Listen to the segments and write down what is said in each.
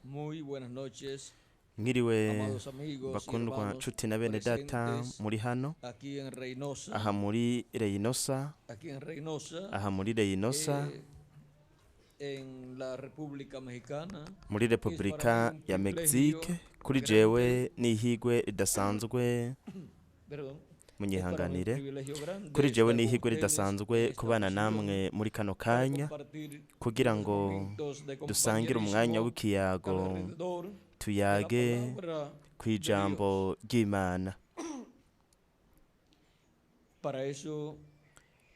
Muy buenas noches, Mwiriwe amados amigos y bakundwa hermanos nshuti na bene data presentes muri hano aquí en Reynosa, aha muri Reynosa aquí en Reynosa, aha muri Reynosa en la República Mexicana. Muri Es para Repubulika mí un ya privilegio Mexique kuri grande, jewe n'ihigwe ridasanzwe perdón, es para mí un munyihanganire privilegio grande kuri jewe estar con n'ihigwe ustedes en ridasanzwe esta kubana ocasión namwe muri kano para kanya compartir kugira unos ngo momentos de dusangire umwanya compañerismo w'ikiyago alrededor de la tuyage palabra de kw'ijambo Dios. ry'Imana. Para eso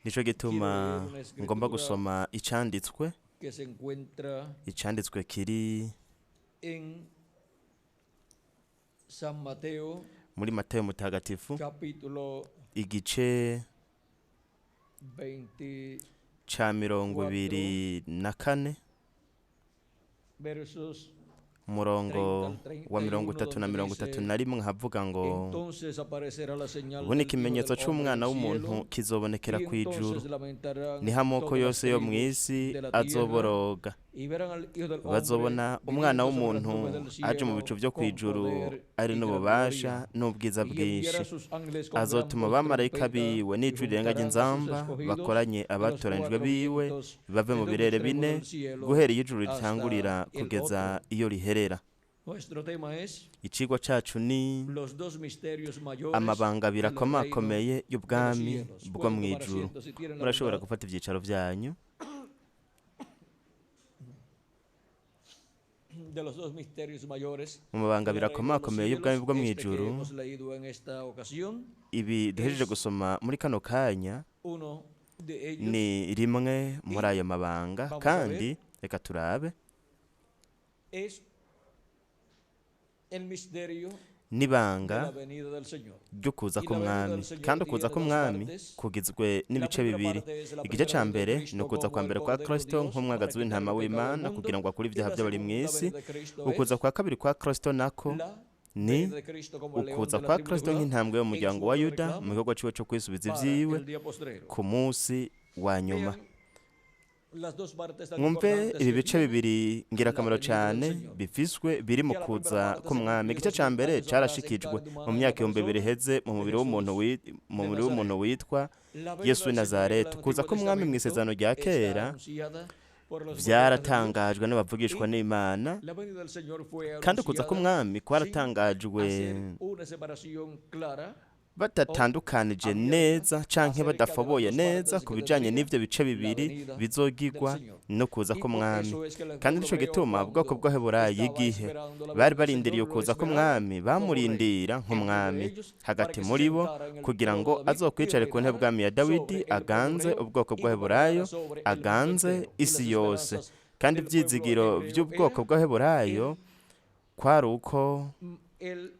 Nico quiero gituma leer una ngomba escritura gusoma icanditswe que se encuentra icanditswe kiri en San Mateo muri Matayo mutagatifu capítulo igice 24 ca 24 versos umurongo 30 al wa mirongo 31 itatu na donde mirongo itatu dice: na rimwe havuga ngo Entonces aparecerá la señal ubu ni del Hijo ikimenyetso del Hombre en c'umwana el w'umuntu cielo, kizobonekera y kw'ijuru entonces lamentarán niho amoko todas las yose yo tribus mw'isi de la tierra azoboroga y verán al Hijo del Hombre bazobona umwana viniendo sobre las w'umuntu nubes del aje mu bicu cielo vyo con kw'ijuru poder ari y gran n'ububasha gloria. n'ubwiza Y enviará bwinshi sus ángeles con gran azotuma voz abamarayika trompeta biwe y n'ijwi rirenga juntarán a sus ry'inzamba escogidos bakoranye de los abatoranijwe cuatro biwe vientos bave mu desde un birere extremo bine del cielo guhera iyo ijuru ritangurira hasta el kugeza otro. iyo riherera. Nuestro tema es Icigwa cacu ni los dos misterios mayores amabanga abiri del reino akomakomeye de los y'ubwami cielos. bwo Pueden mu tomar ijuru. asiento si tienen la Murashobora bondad. gufata ivyicaro vyanyu. De los dos misterios mayores Mu mabanga del abiri reino de los akomakomeye y'ubwami cielos, bwo mu este que ijuru hemos leído en esta ocasión ibi duhejeje es gusoma muri kano kanya uno de ellos. ni rimwe muri Y ayo mabanga vamos a kandi ver, reka turabe es el misterio de n'ibanga la venida del Señor. ry'ukuza Y la venida k'umwami del Señor kandi ukuza tiene dos k'umwami partes. kugizwe La n'ibice primera bibiri. parte es la Igice primera ca venida de mbere ni Cristo ukuza como kwa el mbere kwa Cordero de Kristo Dios para nk'umwagazi quitar w'intama el pecado del w'Imana mundo. kugira ngo akure Y ivyaha la vy'abari mw'isi. segunda venida de Cristo Ukuza es kwa kabiri kwa Kristo nako la ni venida de Cristo como el león ukuza de la kwa tribu de Kristo Judá nk'intambwe en y'umuryango su wa otro Yuda mu reclamo gikorwa ciwe co kwisubiza para ivyiwe el día postrero. ku munsi wa nyuma. Vean las dos partes tan Mwumve importantes ibi que bice tiene bibiri la ngirakamaro venida del cane Señor. bifiswe biri mu Ya la primera kuza parte se k'umwami. cumplió Igice ca 2000 mbere años atrás en carashikijwe carne mu humana en la myaka 2000 persona iheze mu de mubiri w'umuntu Jesús mu de mubiri w'umuntu Nazaret. witwa La venida Yesu del w'i Señor en el Nazareti. Kuza Antiguo k'umwami Testamento mw'isezerano rya está kera anunciada por los profetas de Dios vyaratangajwe n'abavugishwa y n'Imana la venida del Señor fue kandi ukuza anunciada k'umwami sin kwaratangajwe hacer una separación clara o badatandukanije abierta neza canke acerca de las badafoboye dos neza partes ku que bijanye tendría n'ivyo bice la bibiri venida del bizogirwa Señor. no kuza Y por k'umwami. eso es que el Kandi pueblo nico hebreo gituma ubwoko cuando bw'Abaheburayo estaba igihe esperando la bari venida del Señor barindiriye lo ukuza esperaba k'umwami como rey bamurindira entre nk'umwami ellos para hagati que se muri bo sentara en el kugira trono ngo de David y azokwicare ku ntebe reinara bwami ya Dawidi sobre el pueblo aganze hebreo ubwoko y gobernara bw'Abaheburayo sobre el mundo aganze entero. Y las isi yose. esperanzas Kandi del pueblo ivyizigiro hebreo vy'ubwoko era bw'Abaheburayo el, kwari uko el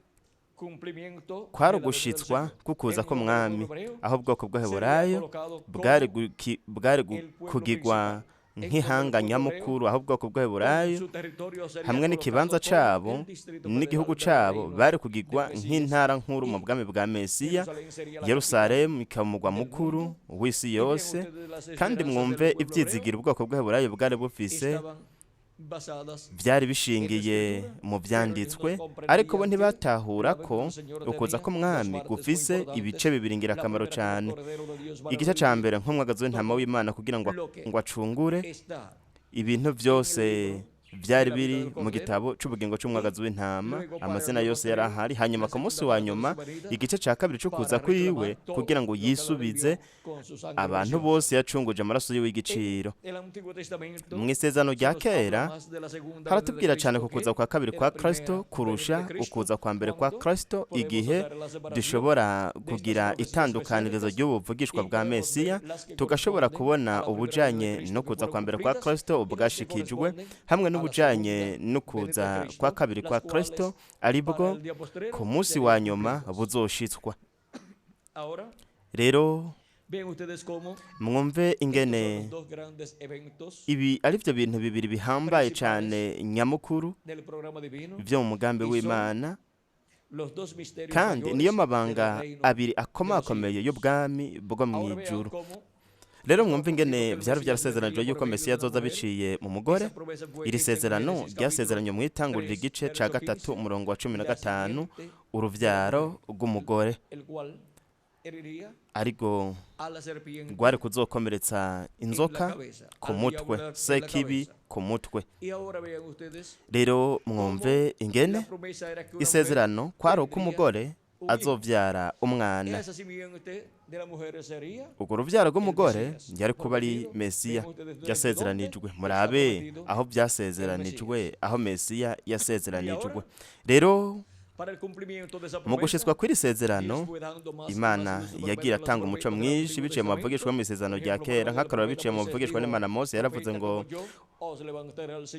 cumplimiento kwari de la venida del ugushitswa Señor. k'ukuza En donde el pueblo k'umwami hebreo aho ubwoko sería bw'Abaheburayo colocado bwari como bwari el pueblo kugirwa principal. En donde el nk'ihanga pueblo hebreo nyamukuru aho ubwoko con bw'Abaheburayo su territorio sería hamwe n'ikibanza colocado como cabo el distrito n'igihugu federal del cabo reino bari del kugirwa Mesías nk'intara nkuru mu y bwami bwa Mesiya. Jerusalén sería la capital Yerusalemu ikaba umugwa del mukuru mundo. w'isi Y vean yose. ustedes las Kandi esperanzas del mwumve pueblo hebreo ivyizigiro ubwoko bw'Abaheburayo bwari bufise estaban basadas vyari en la bishingiye escritura, mu pero ellos no vyanditswe ariko bo comprendían que ntibatahura la venida ko del Señor ukuza tenía dos k'umwami partes muy gufise ibice importantes. bibiri La ngirakamaro primera como cane. Cordero de Dios para Igice ca redimir mbere nk'umwagazi w'intama todo w'Imana kugira ngo lo que ngo acungure está ibintu en el vyose libro de vyari la vida biri del mu Cordero gitabo c'ubugingo y c'umwagazi w'intama luego para el amazina día yose yari postrero, ahari hanyuma la ku munsi segunda wa parte de su nyuma venida igice ca kabiri c'ukuza para kwiwe reclamar todo kugira ngo lo que la yisubize redimió con su sangre abantu preciosa. bose yacunguje amaraso yiwe En y'igiciro. el Antiguo Testamento Mw'isezerano se rya nos habla kera más de la segunda venida de haratubwira cane Cristo ku kuza que kwa kabiri de kwa la Kristo primera venida de kurusha Cristo, ukuza kwa mbere kwa cuando Kristo podemos igihe hacer la separación dushobora de estas kugira profecías itandukanirizo mesiánicas ry'ubuvugishwa y bwa podemos Mesiya ver las que tugashobora corresponden a kubona la primera venida de ubujanye Cristo no que kuza fueron kwa mbere kwa cumplidas Kristo y las que ubwashikijwe corresponden hamwe a la n'ubujanye segunda no venida de kuza kwa Cristo, kabiri las kwa Kristo cuales aribwo para el día ku postrero munsi wa serían nyuma cumplidas. buzoshitswa. Ahora, Rero vean ustedes cómo mwumve estos son ingene los dos grandes eventos ibi ari vyo bintu bibiri bihambaye principales cane nyamukuru del programa divino vyo mu mugambi y son w'Imana los dos misterios kandi niyo mayores del mabanga reino abiri de los akomakomeye cielos. y'ubwami bwo Ahora vean mw'ijuru. cómo Rero mwumve ingene vyari vyarasezeranijwe yuko Mesiya azoza biciye mu mugore. Iri sezerano ryasezeranywe mu Itanguriro igice ca 3 umurongo wa 15, uruvyaro rw'umugore ariko rwari kuzokomeretsa inzoka ku mutwe, sekibi ku mutwe. Rero mwumve ingene isezerano kwari uko umugore azovyara umwana. Urwo ruvyaro rw'umugore yari kuba ari Mesiya yasezeranijwe. Murabe aho vyasezeranijwe, aho Mesiya yasezeranijwe. Rero mu gushitswa kw'iri sezerano, Imana yagiye atanga umuco mwinshi biciye mu bavugishwa mu isezerano rya kera. Nk'akarorero, biciye mu bavugishwa n'Imana Mose, yaravuze ngo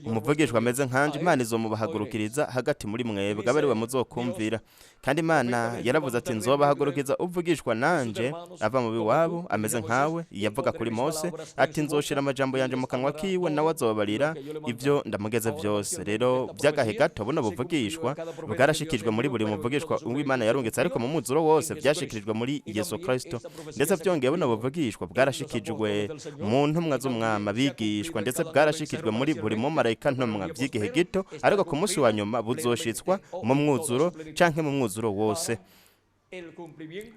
umuvugishwa ameze nkanje Imana izomubahagurukiriza hagati muri mwebwe, abe ari we muzokumvira. Kandi Imana yaravuze ati nzobahagurukiza uvugishwa nanje ava mu biwabo ameze nkawe. Yavuga kuri Mose ati nzoshira amajambo yanje mu kanwa kiwe, nawe azobarira ibyo ndamugeze byose. Rero by'agahe gato buno buvugishwa bwarashikijwe muri buri muvugishwa uw'Imana yarungitse, ariko mu mwuzuro wose byashikirijwe muri Yesu Kristo. Ndetse byongeye buno buvugishwa bwarashikijwe mu ntumwa z'umwami abigishwa, ndetse bwarashikijwe muri buri mumarayika ntumwa by'igihe gito, ariko ku munsi wa nyuma buzoshitswa mu mwuzuro canke mu mwuzuro wose.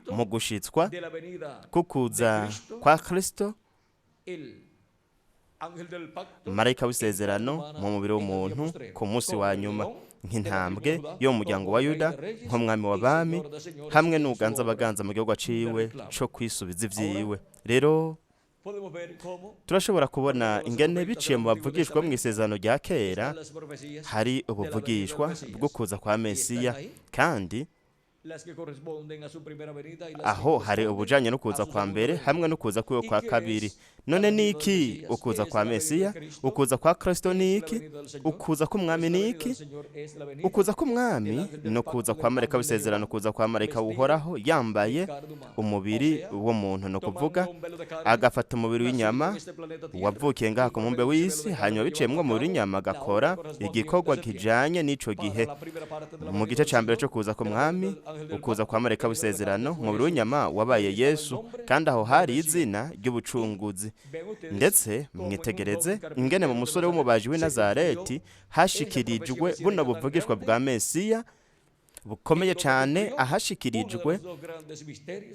Mu gushitswa kukuza kwa Kristo, marayika w'isezerano mu mubiri w'umuntu ku munsi wa nyuma, nk'intambwe yo mu muryango wa Yuda, nk'umwami w'abami hamwe n'uganza abaganza mu gihugu aciwe co kwisubiza ivyiwe. Rero turashobora kubona ingene biciye mu bavugishwa mu isezerano rya kera hari ubuvugishwa bwo kuza kwa Mesiya, kandi aho hari ubujanye no kuza kwa mbere hamwe no kuza kwiwe kwa kabiri. None niki ukuza kwa Mesiya? Ukuza kwa Kristo niki? Ukuza k'umwami niki? Ukuza k'umwami no kuza kwa marayika w'isezerano, kuza kwa marayika uhoraho yambaye umubiri w'umuntu, no kuvuga agafata umubiri w'inyama wavukiye ngaha ku mumbe w'isi, hanyuma biciye mu mubiri w'inyama agakora igikorwa kijanye n'ico gihe. Mu gice ca mbere co kuza k'umwami, ukuza kwa marayika w'isezerano, umubiri w'inyama wabaye Yesu, kandi aho hari izina ry'ubucunguzi. Ndetse mwitegereze ingene mu musore w'umubaji w'i Nazareti hashikirijwe buno buvugishwa bwa Mesiya bukomeye cyane, ahashikirijwe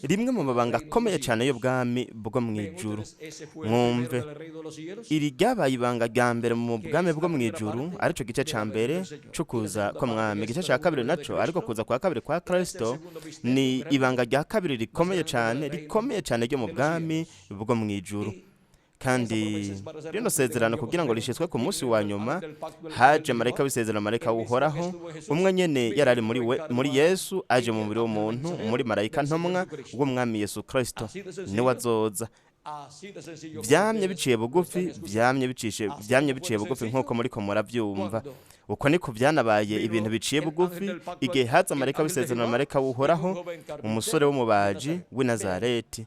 rimwe mu mabanga akomeye cyane y'ubwami bwo mu ijuru. Mwumve, iri ryabaye ibanga rya mbere mu bwami bwo mu ijuru, aricyo gice cya mbere cyo kuza kw'umwami. Igice cya kabiri naco, ariko kuza kwa kabiri kwa Kristo, ni ibanga rya kabiri rikomeye cyane, rikomeye cyane ryo mu bwami bwo mu ijuru. Kandi rino sezerano kugira ngo rishitswe ku munsi wa nyuma, haje marayika w'isezerano, marayika uhoraho umwe nyene yarari muri we, muri Yesu, aje mu mubiri w'umuntu muri marayika ntumwa w'umwami Yesu Kristo, niwe azoza. Vyamye biciye bugufi, vyamye biciye bugufi nk'uko muriko muravyumva. Uko niko vyanabaye ibintu biciye bugufi igihe haza marayika w'isezerano, marayika w'uhoraho, umusore w'umubaji w'i Nazareti.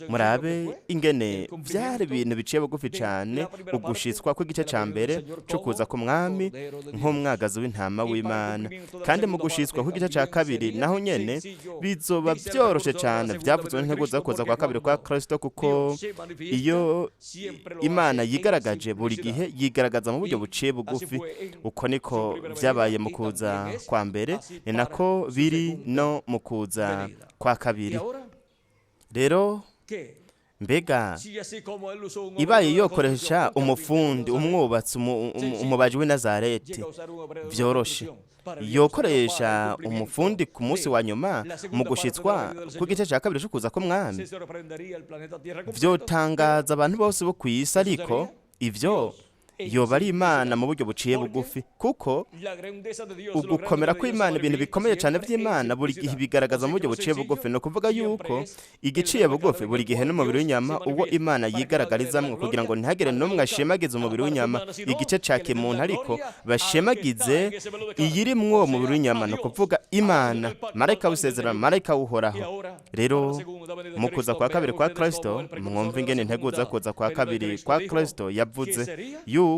Murabe ingene vyari ibintu biciye bugufi cane ugushitswa kw'igice ca mbere co kuza k'umwami nk'umwagazi w'intama w'Imana. Kandi mu gushitswa kw'igice ca kabiri naho nyene bizoba vyoroshe cane. Vyavuzwe n'integuza yo kuza kwa kabiri kwa Kristo, kuko iyo Imana yigaragaje buri gihe yigaragaza mu buryo buciye bugufi. Uko niko vyabaye mu kuza kwa mbere, ni nako biri no mu kuza kwa kabiri. Rero mbega ibaye yokoresha umufundi, umwubatsi, umubaji w'i Nazareti vyoroshe, yokoresha umufundi ku munsi wa nyuma mu gushitswa kw'igice cya kabiri cyo kuza k'umwami, vyotangaza abantu bose bo kw'isi. Ariko ivyo yoba ari Imana mu buryo buciye bugufi, kuko ugukomera kw'Imana, ibintu bikomeye cyane by'Imana buri gihe bigaragaza mu buryo buciye bugufi. Ni ukuvuga yuko igiciye bugufi buri gihe n'umubiri w'inyama uwo Imana yigaragarizamwo, kugira ngo ntihagire n'umwe ashimagize umubiri w'inyama, igice ca kimuntu, ariko bashemagize iyiri mw'uwo mubiri w'inyama, ni ukuvuga Imana, marayika w'isezerano, marayika w'uhoraho. Rero mu kuza kwa kabiri kwa Kristo, mwumva ingene integuza kuza kwa kabiri kwa Kristo yavuze yuko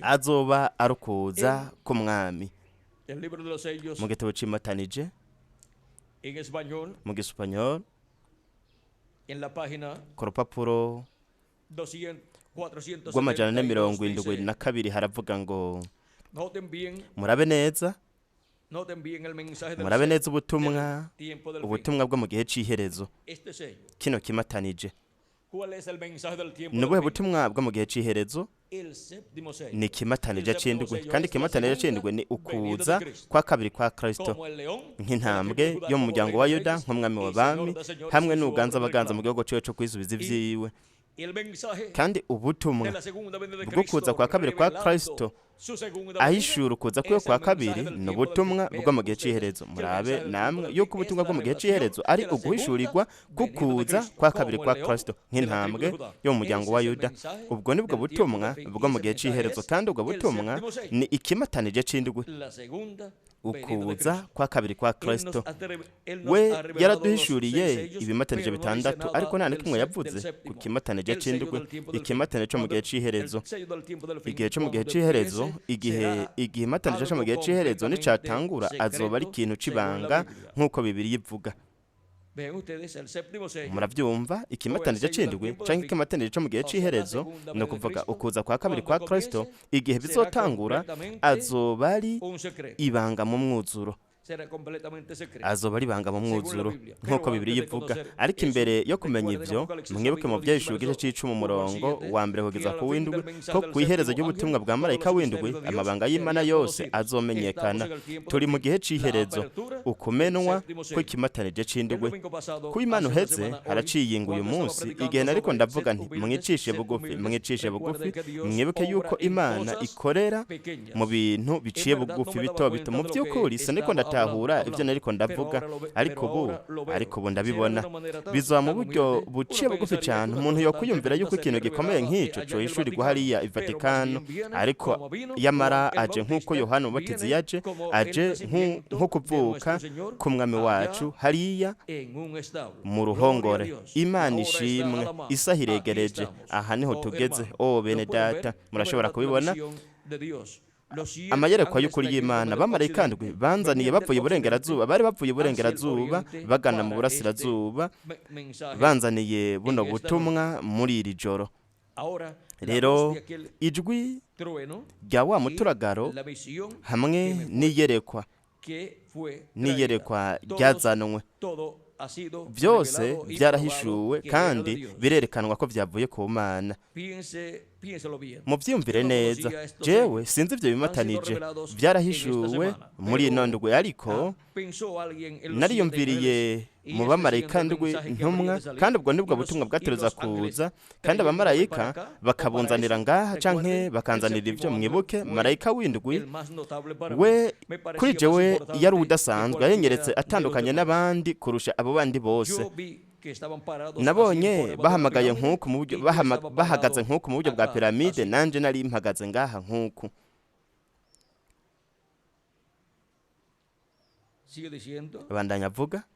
azoba ari ukuza k'umwami. Mu gitabo c'imatanije mu gisupanyol, En la página Ku rupapuro 200, rw'amajana ane 472 mirongo indwi dice, na kabiri haravuga ngo noten bien, murabe neza, noten bien el mensaje del murabe neza ubutumwa, tiempo del fin. ubutumwa bwo mu gihe c'iherezo. Este sello. Kino kimatanije. ¿Cuál es el mensaje del tiempo Ni del ubuhe fin? butumwa bwo mu gihe c'iherezo? El séptimo sello. Ni ikimatanije c'indwi, kandi ikimatanije c'indwi ni ukuza kwa kabiri kwa Kristo, Como el león nk'intambwe yo mu muryango wa Yuda, nk'umwami w'abami, hamwe n'uganza abaganza mu gihugu ciwe co kwisubiza ivyiwe. Y el mensaje Kandi ubutumwa de la segunda venida de bwo kuza Cristo, kwa kabiri kwa revelando Kristo, su segunda ahishura ukuza kwiwe es kwa el mensaje kabiri, del ni tiempo del ubutumwa fin. bwo mu gihe Vean ustedes c'iherezo. que el Murabe mensaje del namwe tiempo del yuko fin ubutumwa es bwo la mu gihe revelación c'iherezo ari de la uguhishurirwa segunda kukuza venida de kwa Cristo, kabiri como kwa el león Kristo, de la tribu nk'intambwe de Judá. yo mu muryango Ese wa es el Yuda. mensaje Ubwo nibwo del tiempo butumwa del fin. bwo mu Ese gihe mensaje c'iherezo, es kandi ubwo el butumwa séptimo sello. ni ikimatanije c'indwi, La segunda venida de ukuza Cristo. kwa kabiri kwa Él nos Kristo. ha él nos We ha revelado los seis yaraduhishuriye sellos, ibimatanije pero no dice bitandatu, nada ariko nta na del kimwe yavuze del ku séptimo, kimatanije el sello c'indwi, del tiempo del fin. ikimatanije co mu Cuando gihe c'iherezo. el sello del tiempo del fin, Igihe co mu gihe cuando c'iherezo, empiece, igihe será igihe imatanije co mu algo gihe c'iherezo completamente nicatangura, azoba ari secreto ikintu según la c'ibanga Biblia. nk'uko Bibiliya ivuga. Vean ustedes el séptimo sello Muravyumva, ikimatanije c'indwi canke ikimatanije co mu gihe c'iherezo, ni ukuvuga ukuza kwa kabiri kwa Kristo, igihe será bizotangura completamente azoba ari un secreto. ibanga mu mwuzuro. Será completamente secreto. Azoba ari ibanga mu Según la mwuzuro Biblia. nk'uko Pero Bibiliya antes de ivuga. conocer Ariko eso, imbere yo kumenya recuerden ivyo, Apocalipsis mwibuke mu capítulo 10, Vyahishuwe igice verso c'icumi 1 al umurongo 7, wa mbere que kugeza a la ku fin w'indwi, del mensaje ko del kw'iherezo séptimo ry'ubutumwa ángel, bwa todos marayika los w'indwi, misterios de Dios amabanga y'Imana serían yose conocidos. azomenyekana. Estamos en el tiempo Turi del mu fin. gihe La c'iherezo, apertura del ukumenwa séptimo sello. kw'ikimatanije El c'indwi. domingo pasado, Ku Imana hace una uheze semana, hoy, haraciye ingo uyu cuando estaba munsi, predicando igihe nariko sobre ndavuga sed nti humildes, mwicishe sed bugufi, humildes, mwicishe bugufi, recuerden que Dios mwibuke yuko obra en Imana cosas ikorera pequeñas. mu bintu En biciye verdad no bugufi me daba bito bito. cuenta Mu de lo que by'ukuri siniko estaba ndatahura hablando, ibyo nariko pero ndavuga, ahora lo ve- ariko pero ubu ahora lo veo. ariko ubu Será de ndabibona. una manera tan, Bizoba mu tan buryo humilde. Uno buciye bugufi pensaría que cyane, una umuntu cosa tan yokwiyumvira tremenda yuko ikintu sería gikomeye revelada nk'ico allá en el cohishurirwa Vaticano, hariya i pero más Vatikano, bien viene ariko como vino yamara Juan el aje nk'uko Bautista, Yohana Umubatizi viene yaje, como el aje nacimiento nko de kuvuka nuestro Señor k'umwami allá wacu hariya en un establo. mu Gloria a ruhongore. Dios. La Imana hora está a ishimwe, la mano. isaha Aquí iregereje, estamos. aha niho Oh, tugeze. hermano, O lo bene pueden ver, data, es murashobora verdad la kubibona. visión de Dios. Los siete Amayerekwa ángeles y'ukuri trayéndome y'Imana, del abamarayika ndwi occidente, banzaniye venían del bavuye occidente iburengerazuba, bari bavuye hacia el iburengerazuba oriente bagana mu para este burasirazuba, mensaje banzaniye buno en esta noche. butumwa muri iri joro. Ahora, la voz Rero de aquel ijwi trueno rya wa y muturagaro la visión hamwe que me fue, n'iyerekwa que fue traída. n'iyerekwa Todos, ryazanwe, todo ha sido byose revelado y probado byarahishuwe que era de kandi Dios. birerekanwa ko byavuye ku Mana. Piense, piénselo bien. Muvyiyumvire Yo no neza, conocía estos jewe sellos. sinzi ivyo Han sido bimatanije, revelados en esta byarahishuwe semana. muri ino Pero ndwi, ariko pensó alguien en los siete nariyumviriye ángeles y mu este bamarayika siguiendo el ndwi mensaje que habría ntumwa, de salir kandi ubwo nibwo y los, butumwa y bwateruza los ángeles kuza, kandi trayéndome para abamarayika acá o para bakabunzanira esto. ngaha canke Recuerden, el bakanzanira ivyo. séptimo ángel Mwibuke fue marayika w'indwi el más notable para mí. we Me kuri parecía más jewe yari importante que uwudasanzwe, yarenyeretse cualquiera de los atandukanye demás. n'abandi kurusha abo bandi bose. Yo vi que estaban parados así en Nabonye forma de una bahamagaye pirámide nk'uku mu buryo y yo estaba bahagaze parado nk'uku mu buryo bwa acá piramide, así. nanje nari mpagaze ngaha nk'uku. Sigue diciendo, Abandanya avuga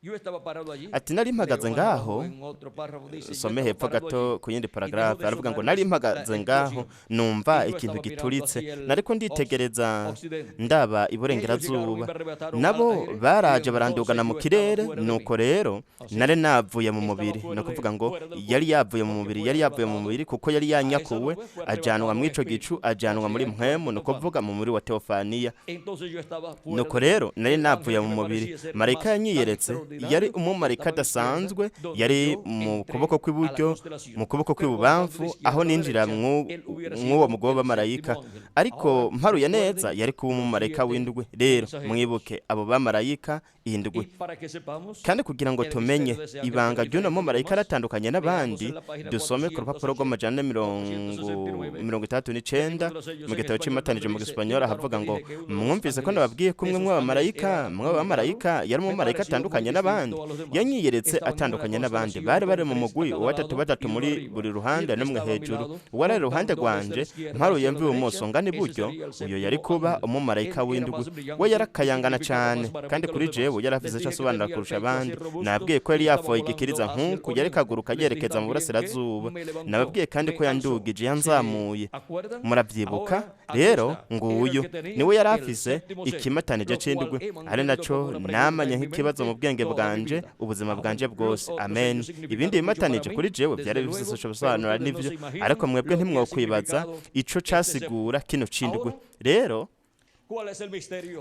yo estaba parado allí. ati nari mpagaze Leo más abajo ngaho. en otro párrafo dice, yo Some estaba hepfo parado gato allí ku yindi y dejó paragrafe de aravuga ngo sonar nari la mpagaze ngaho explosión. numva Y yo ikintu estaba mirando gituritse, hacia el nariko nditegereza occidente. ndaba Ellos llegaron y iburengerazuba, me arrebataron al nabo aire y baraje barandugana entonces mu yo estaba kirere. fuera de mí. Nuko rero O sea, nari navuye mu estaba mubiri, fuera ni ukuvuga ngo fuera del yari cuerpo, yavuye mu porque mubiri, fue yari yavuye mu arrebatado mubiri kuko yari a esa yanyakuwe nube, fue ajanwa arrebatado en mw'ico gicu, espíritu ajanwa muri hacia el mpwemu, ni cuarto ukuvuga mu mubiri wa teofaniya. Entonces yo estaba fuera Nuko de mí. rero nari El ángel navuye que mu me mubiri, parecía ser marayika más tan yanyiyeretse yari extraordinario umumarayika estaba a mi izquierda, adasanzwe, donde yari yo mu entré kuboko a la kw'iburyo, constelación. mu kuboko Pero contando de kw'ibubamfu, aho izquierda a ninjira derecha, él hubiera mw'uwo sido mugwi el w'abamarayika, séptimo ángel. ariko Ahora mparuye neza recuerden yari kuba los umumarayika siete w'indwi. Rero mensajeros. mwibuke abo bamarayika indwi. Y para que sepamos Kandi kugira ngo el tumenye misterio de ese ángel ibanga que es ry'uno diferente de los mumarayika demás, aratandukanye veamos n'abandi, en la página dusome ku rupapuro rw'amajana 469, mirongo itandatu el n'icenda libro de los sellos mu en gitabo español, c'imatanije donde mu dice, gisipanyoli, notaron ahavuga que ngo dije que uno de los mwumvise ko ángeles, nababwiye ko de umwe esos ángeles mw'abamarayika era muy raro, mw'abamarayika yari me umumarayika pareció muy atandukanye n'abandi, distinto a los demás. yanyiyeretse Estaban en una atandukanye n'abandi, constelación bari bari con mu tres a mugwi cada wa batatu lado batatu y uno muri arriba. buri Y ruhande el que n'umwe estaba a mi hejuru. lado, Uwari ari iruhande contando desde rwanje la izquierda mparuye hacia la mva ibumoso derecha, ngana ese iburyo, sería el uyo yari séptimo kuba ángel. umumarayika Él era w'indwi. más We brillante y yarakayangana significaba cane, más para mí kandi que kuri los jewe demás. yari afise Les ico dije que asobanura tenía el kurusha pecho así abandi. robusto Nababwiye ko y yari estaba yafoye igikiriza volando hacia el nk'uku, yariko oriente. aguruka Les dije yerekeza mu también que burasirazuba. me levantó, Nababwiye kandi ko me alzó, yandugije, se yanzamuye, yapfuye. Murabyibuka rero, nguyu niwe yari afise ikimatanije c'indwi, ari naco namanye nk'ikibazo mu bwenge bwanje ubuzima bwanje bwose. Amen. Ibindi bimatanije kuri jewe byari bifise ico bisobanura n'ivyo, ariko mwebwe ntimwokwibaza ico casigura kino c'indwi. Rero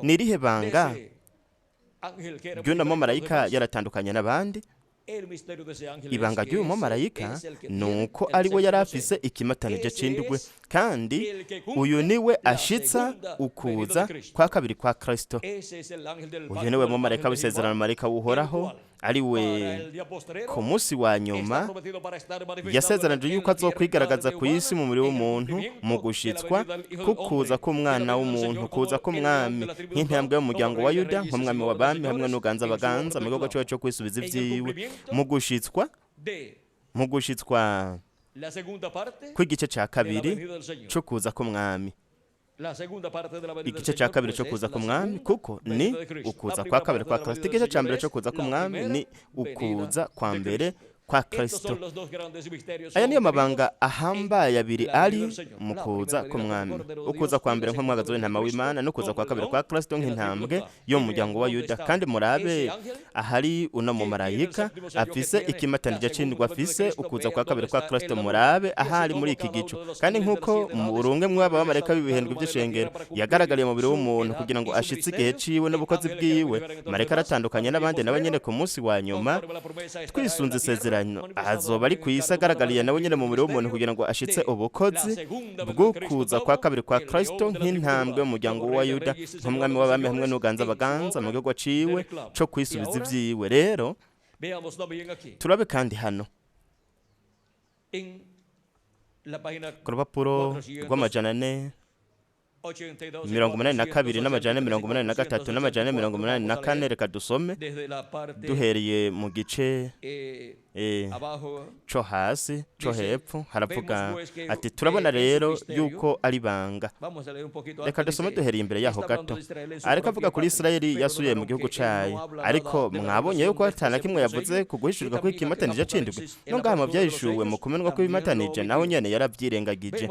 ni irihe banga ry'uno mumarayika yaratandukanye n'abandi? Ibanga ry'uyu mumarayika ni uko ari we yari afise ikimatanije c'indwi, kandi uyu niwe ashitsa ukuza kwa kabiri kwa Kristo. Uyu niwe mumarayika w'isezerano, marayika w'Uhoraho, ari we ku munsi wa nyuma yasezeranije yuko azokwigaragaza ku isi mu mubiri w'umuntu mu gushitswa kukuza k'umwana w'umuntu, kuza k'umwami nk'intambwe y'umuryango wa Yuda, nk'umwami w'abami hamwe n'uganza abaganza mu gikorwa ciwe co kwisubiza ivyiwe, mu gushitswa kw'igice ca kabiri co kuza k'umwami. Igice cya kabiri cyo kuza k'umwami, kuko ni ukuza kwa kabiri kwa Kristo. Igice cya mbere cyo kuza k'umwami ni ukuza kwa mbere kwa Kristo. Aya niyo mabanga ahambaye abiri ari mu kuza k'umwami: ukuza kwa mbere nk'umwagazi w'intama w'Imana, no kuza kwa kabiri kwa Kristo nk'intambwe yo mu muryango wa Yuda. Kandi murabe ahari uno mumarayika afise ikimatanije c'indwi, afise ukuza kwa kabiri kwa Kristo. Murabe ahari muri iki gicu. Kandi nk'uko mu burunge mw'aba bamarayika b'ibihindwe by'ishengero yagaragariye mu mubiri w'umuntu kugira ngo ashitse igihe ciwe n'ubukozi bwiwe, marayika aratandukanye n'abandi nawe nyene ku munsi wa nyuma, twisunze isezerano, azoba ari ku isi agaragariye nawe nyene mu mubiri w'umuntu kugira ngo ashitse ubukozi bw'ukuza kwa kabiri kwa Kristo nk'intambwe y'umuryango wa Yuda, nk'umwami w'abami hamwe n'uganza abaganza mu gihugu ciwe co kwisubiza ivyiwe. Rero turabe kandi hano ku rupapuro rw' 482 n'483 n'484. Reka dusome duhereye mu gice co hasi co hepfo. Haravuga ati: "Turabona rero yuko ari banga." Reka dusome duhereye imbere yaho gato. Ariko avuga kuri Isirayeli yasubiye mu gihugu cayo, ariko mwabonye yuko ata na kimwe yavuze ku guhishurirwa kw'ikimatanije c'indwi. No ngaha mu vyahishuwe mu kumenwa kw'ibimatanije naho nyene yaravyirengagije.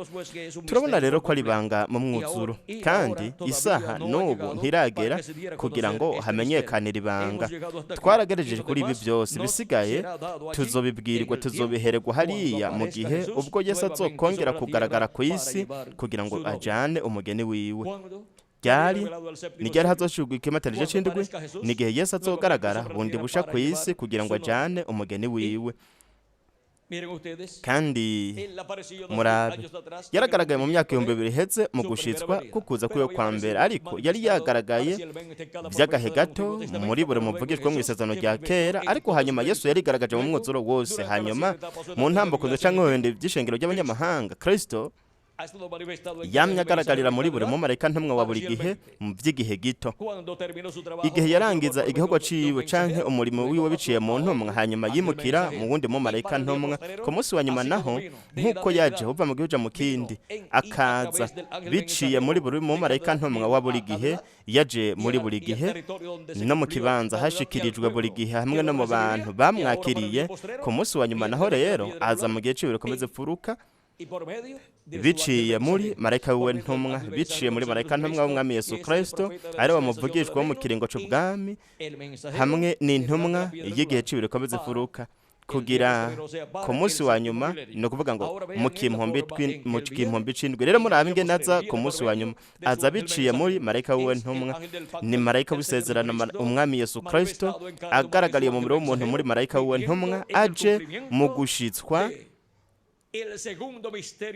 Turabona rero ko ari ibanga mu mwuzuro, kandi isaha n'ubu ntiragera kugira ngo hamenyekanire ibanga. Twaragerejeje kuri ibi byose, ibisigaye tuzobibwirwa, tuzobihererwa hariya mu gihe ubwo Yesu azokongera kugaragara ku isi kugira ngo ajane umugeni wiwe. Ryari? Ni ryari hazoshirwa ikimatanije c'indwi? Ni igihe Yesu azogaragara bundi busha ku isi kugira ngo ajane umugeni wiwe. Kandi murabe, yaragaragaye mu myaka 2000 iheze mu gushitswa kukuza kwiwe kwa mbere, ariko yari yagaragaye by'agahe gato muri buri muvugishwa mu isezerano rya kera. Ariko hanyuma Yesu yarigaragaje mu mwuzuro wose. Hanyuma mu ntambuko canke mu by'ishengero ry'abanyamahanga, Kristo yamye agaragarira muri buri mumarayika ntumwa wa buri gihe mu by'igihe gito. Igihe yarangiza igihugu ciwe canke umurimo wiwe biciye mu ntumwa, hanyuma yimukira mu wundi mumarayika ntumwa. Ku munsi wa nyuma naho, nk'uko yaje uva mu gihugu mu kindi, akaza biciye muri buri mumarayika ntumwa wa buri gihe, yaje muri buri gihe no mu kibanza hashikirijwe buri gihe hamwe no mu bantu bamwakiriye. Ku munsi wa nyuma naho rero aza mu gihe ciwe rikomeza imfuruka biciye muri marayika wiwe ntumwa, biciye muri marayika ntumwa w'umwami Yesu Kristo, ari we muvugishwa wo mu kiringo c'ubwami hamwe n'intumwa y'igihe c'ibiro bikomeza imfuruka, kugira ku munsi wa nyuma, ni ukuvuga ngo mu kimpombi c'indwi. Rero murabe ingene aza ku munsi wa nyuma. Aza biciye muri marayika wiwe ntumwa. Ni marayika w'isezerano, umwami Yesu Kristo, agaragariye mu mubiri w'umuntu muri marayika wiwe ntumwa, aje mu gushitswa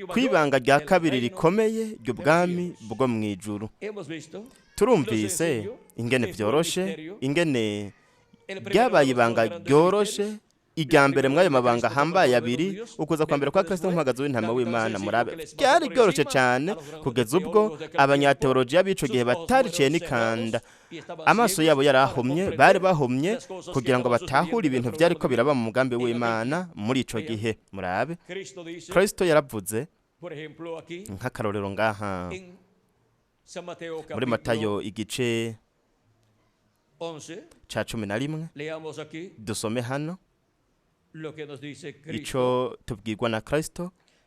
kw'ibanga rya kabiri rikomeye ry'ubwami bwo mu ijuru. Turumvise ingene vyoroshe, ingene ryabaye ibanga ryoroshe, irya mbere mw'ayo mabanga ahambaye abiri, ukuza kwa mbere kwa Kristo nk'umwagazi w'intama w'Imana. Murabe, ryari ryoroshe cyane kugeza ubwo abanyateolojiya b'ico gihe batariciye n'ikanda. Amaso yabo yarahumye, bari bahumye kugira ngo batahure ibintu vyariko biraba mu mugambi w'Imana muri ico gihe. Murabe, Kristo yaravuze nk'akarorero ngaha muri Matayo igice ca 11. Dusome hano ico tubwirwa na Kristo.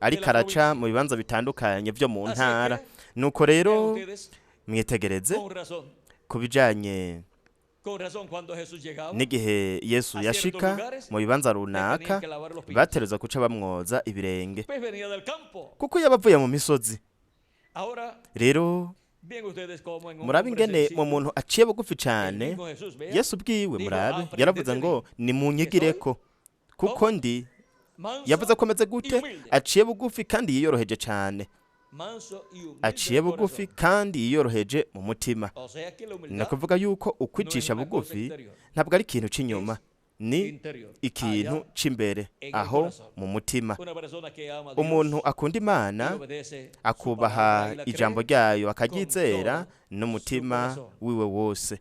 Ariko araca mu bibanza bitandukanye byo mu ntara. Nuko rero mwitegereze Con razón, ku bijanye Con razón, cuando Jesús llegaba, N'igihe Yesu yashika mu bibanza runaka, batereza guca bamwoza ibirenge, pues venía del campo. kuko yaba avuye mu misozi. Ahora, Rero bien ustedes como en un murabe hombre ingene mu sencillo, muntu aciye bugufi el cyane, mismo Jesús, vea, Yesu ubwiwe, murabe, yaravuze ngo nimunyigireko kuko ndi, manso yavuze ko ameze gute? y humilde. Aciye bugufi kandi yiyoroheje cyane. Manso y humilde Aciye de bugufi corazón. kandi yiyoroheje mu mutima. O sea que la Ni humildad ukuvuga yuko ukwicisha bugufi ntabwo ari ikintu cy'inyuma, ni interior. ikintu Allá, cy'imbere aho mu mutima. una persona que ama a Dios Umuntu akunda y Imana, obedece su akubaha palabra y la ijambo cree ryayo, akaryizera n'umutima wiwe wose.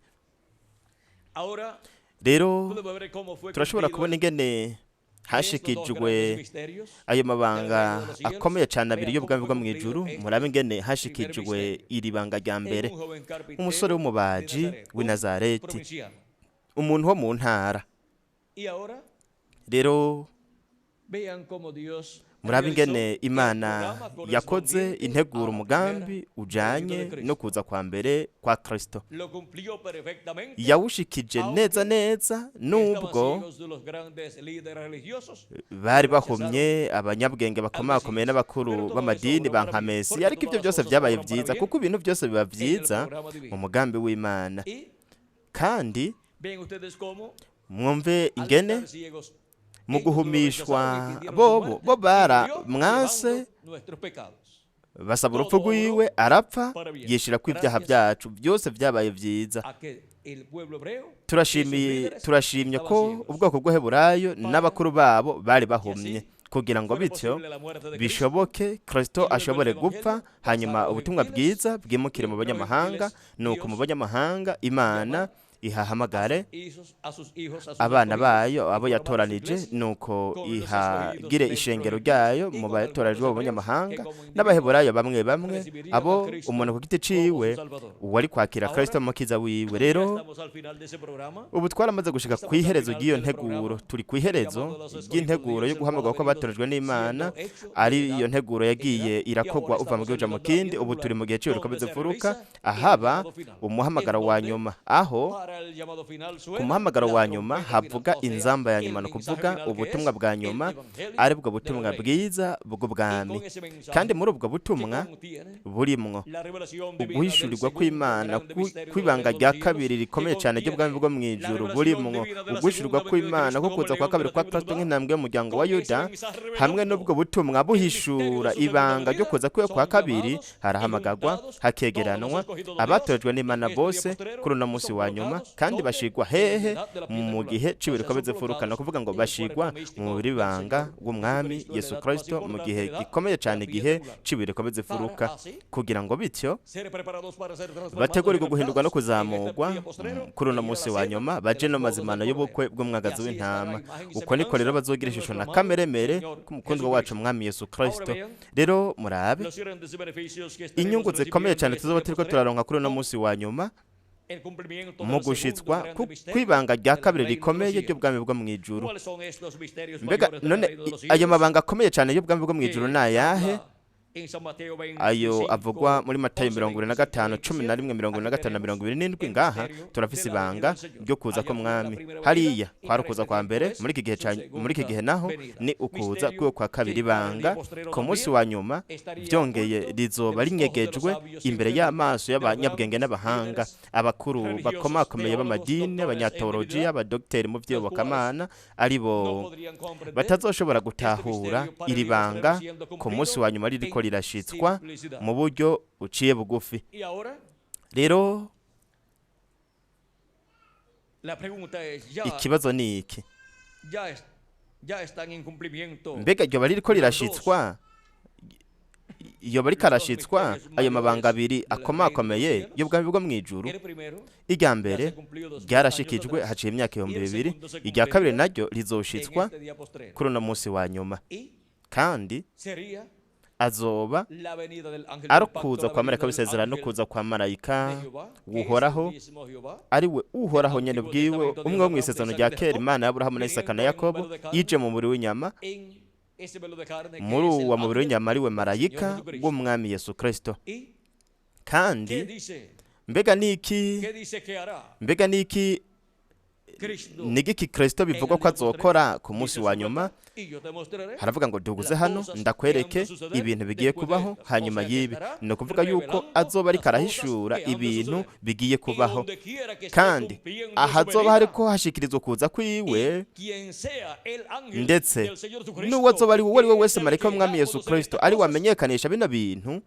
Ahora Rero podemos ver cómo fue turashobora cumplido kubona ingene estos dos hashikijwe grandes misterios ayo mabanga akomeye cyane abiri y'ubwami bwo mu ijuru. Murabe ingene hashikijwe iri banga rya mbere. En un joven carpintero Umusore w'umubaji de Nazaret, w'i un Nazareti, provinciano. umuntu wo mu ntara. Y ahora Rero vean cómo Dios murabe realizó ingene el Imana programa yakoze correspondiente integura a la umugambi primera ujanye venida de Cristo. no kuza kwa mbere kwa Kristo. Lo cumplió perfectamente. Yawushikije neza neza, Estaban nubwo ciegos de los grandes líderes religiosos. Bari bahumye abanyabwenge bakomakomeye n'abakuru b'amadini ba Mesiya. Ariko ibyo byose byabaye byiza, kuko ibintu byose biba byiza mu mugambi w'Imana. Y Kandi ven ustedes cómo mwumve al ingene estar ciegos, mu ellos lo guhumishwa rechazaron y pidieron su bobo muerte, bo y bara murió mwanse, llevando nuestros pecados. basaba urupfu rwiwe, arapfa yishira ko ibyaha byacu byose. Byabaye byiza. A que el pueblo hebreo y sus Turashimiye, líderes turashimye estaban ko ciegos. ubwoko bw'Uheburayo n'abakuru babo bari bahumye, kugira ngo Fuera bityo posible la muerte de Cristo, bishoboke Kristo ashobore gupfa, hanyuma ubutumwa bwiza bwimukire mu banyamahanga. Nuko mu banyamahanga Imana ihahamagare a sus hijos, a sus abana escogidos, bayo, y abo formar su yatoranije. iglesia Nuko con los ihagire escogidos ishengero dentro de ryayo y mu con batoranijwe algunos b'abanyamahanga hebreos que como n'Abaheburayo bamwe bamwe, recibirían abo a Cristo umuntu ku giti como ciwe su Salvador. uwari kwakira Ahora, Kristo mukiza wiwe. Ya Rero estamos al final de ese programa. ubu twaramaze gushika ku iherezo ry'iyo nteguro. Turi ku iherezo ry'integuro yo guhamagarwa kw'abatoranijwe n'Imana, ari iyo nteguro yagiye irakogwa uva mu gihugu mu kindi. Ubu turi mu gihe cy'ibikomeza imfuruka, ahaba umuhamagaro wa nyuma, aho Para el llamado final ku suena muhamagaro la wa nyuma trompeta havuga final, o sea, inzamba ya el nyuma, ni mensaje ukuvuga final que ubutumwa es bwa el nyuma, evangelio aribwo del butumwa reino. Bwiza Y bw'ubwami. con ese mensaje Kandi muri ubwo que butumwa contiene burimwo la revelación divina del uguhishurirwa segundo kw'Imana grande misterio del kw'ibanga reino de rya los cielos, kabiri que rikomeye cyane ry'ubwami contiene bwo mu la ijuru, revelación burimwo divina de la uguhishurirwa segunda venida de kw'Imana Cristo ko como kuza el kwa león de kabiri la kwa tribu de Kristo Judá, nk'intambwe y'umuryango wa con ese Yuda. mensaje Hamwe revelando n'ubwo butumwa el misterio buhishura de su segunda ibanga ryo venida, kuza kwiwe kwa son kabiri, llamados y harahamagagwa, juntados todos los hakegeranwa escogidos de Dios abatojwe n'Imana en este día bose postrero kuri uno y munsi son wa nyuma. colocados Kandi ¿dónde? bashigwa En la hehe? edad de la piedra Mu angular. gihe O sea, c'ibiriko son bizifuruka, ni colocados ukuvuga ngo en el bashigwa cuerpo mu místico mubiri del banga Señor w'Umwami Jesucristo, en la Yesu edad más Kristo, mu importante, gihe edad gikomeye de la cyane, piedra igihe angular. c'ibiriko Para bizifuruka, así kugira ngo bityo ser preparados para ser transformados y bategurirwe guhindurwa no levantados en este kuzamurwa día postrero kuri uno e ir a munsi la wa cena nyuma, de baje las no bodas del mazimano Cordero. y'ubukwe Y bw'umwagazi así estará w'intama. la imagen y Uko niko rero semejanza bazogira de ishusho nuestro na amado kameremere Señor k'umukundwa wacu Jesucristo. Umwami Yesu Ahora Kristo. vean Rero murabe los grandes beneficios que estaremos inyungu zikomeye recibiendo en cyane este tuzoba día turiko postrero turaronka kuri uno con munsi wa nyuma el cumplimiento mu del segundo gushitswa grande misterio kw'ibanga rya del kabiri reino de los rikomeye cielos. ry'ubwami bwo mu ijuru. ¿Cuáles son estos misterios Mbega mayores del none reino de los ayo cielos mabanga akomeye cyane y'ubwami bwo mu ijuru que ni ayahe? habla en San Mateo Ayo 25, avugwa muri Matayo 11, 25, 25, 11, 27? mirongo Aquí ine na gatanu na tenemos 77. el Ngaha misterio turafise de la venida ibanga del Señor. ryo kuza Allá fue la k'Umwami. primera venida Hariya y kwari para ukuza este kwa tiempo mbere, es muri iki gihe su muri iki segunda gihe naho venida. ni ukuza Misterio kwiwe kwa kabiri. que para el día Ibanga postrero ku munsi también wa nyuma estaría byongeye oculto de rizoba los ojos de los rinyegejwe sabios y imbere entendidos, y'amaso de los y'abanyabwenge grandes n'abahanga, líderes abakuru religiosos, bakomakomeye teólogos, b'amadini, doctores en abanyatolojiya, divinidad, abadogiteri mu los cuales vy'iyobokamana, ari bo no podrían comprender batazoshobora este gutahura misterio para iri el día postrero banga siendo ku munsi cumplido wa nyuma ririko en rirashitswa simplicidad. mu buryo buciye bugufi. Y ahora Rero la pregunta es, ya, ikibazo ni iki: ya, ya están en cumplimiento mbega ryoba ririko rirashitswa, yoba ariko arashitswa ayo mabanga abiri akomakomeye y'ubwami bwo mu ijuru? El primero Irya ya mbere se cumplió 2000 años ryarashikijwe atrás haciye imyaka y ibihumbi el bibiri, segundo se irya kabiri cumpliría naryo en rizoshitswa este día postrero. kuri uno munsi wa nyuma. Y Kandi sería azoba la venida del ángel ari del pacto, ukuza la kwa venida marayika del w'isezerano, ángel kuza kwa marayika de Jehová, que es el uhoraho, mismo Jehová ari we del Uhoraho nyene Antiguo ubwiwe, Testamento, umwe Dios wo de Abraham, de mw'isezerano Isaac rya y de kera, Jacob, Imana y'Aburahamu na Isaka na viniendo en un Yakobo, velo de carne, yije mu mubiri w'inyama. En ese velo de carne que Muri es el uwo mubiri ángel w'inyama ari we del Señor marayika Jesucristo. w'Umwami Yesu Kristo. ¿Y qué Kandi dice? mbega niki ¿Qué dice que hará? mbega niki Nigiki Kristo bivugwa ko azokora ku munsi wa nyuma? Haravuga ngo: "Duguze hano ndakwereke ibintu bigiye kubaho hanyuma y'ibi." Ni ukuvuga yuko azoba ariko arahishura ibintu bigiye kubaho, kandi ahazoba hariko hashikirizwa kuza kwiwe, ndetse n'uwo azoba ari uwo ari we wese, marayika w'Umwami Yesu Kristo ari wamenyekanisha bino bintu.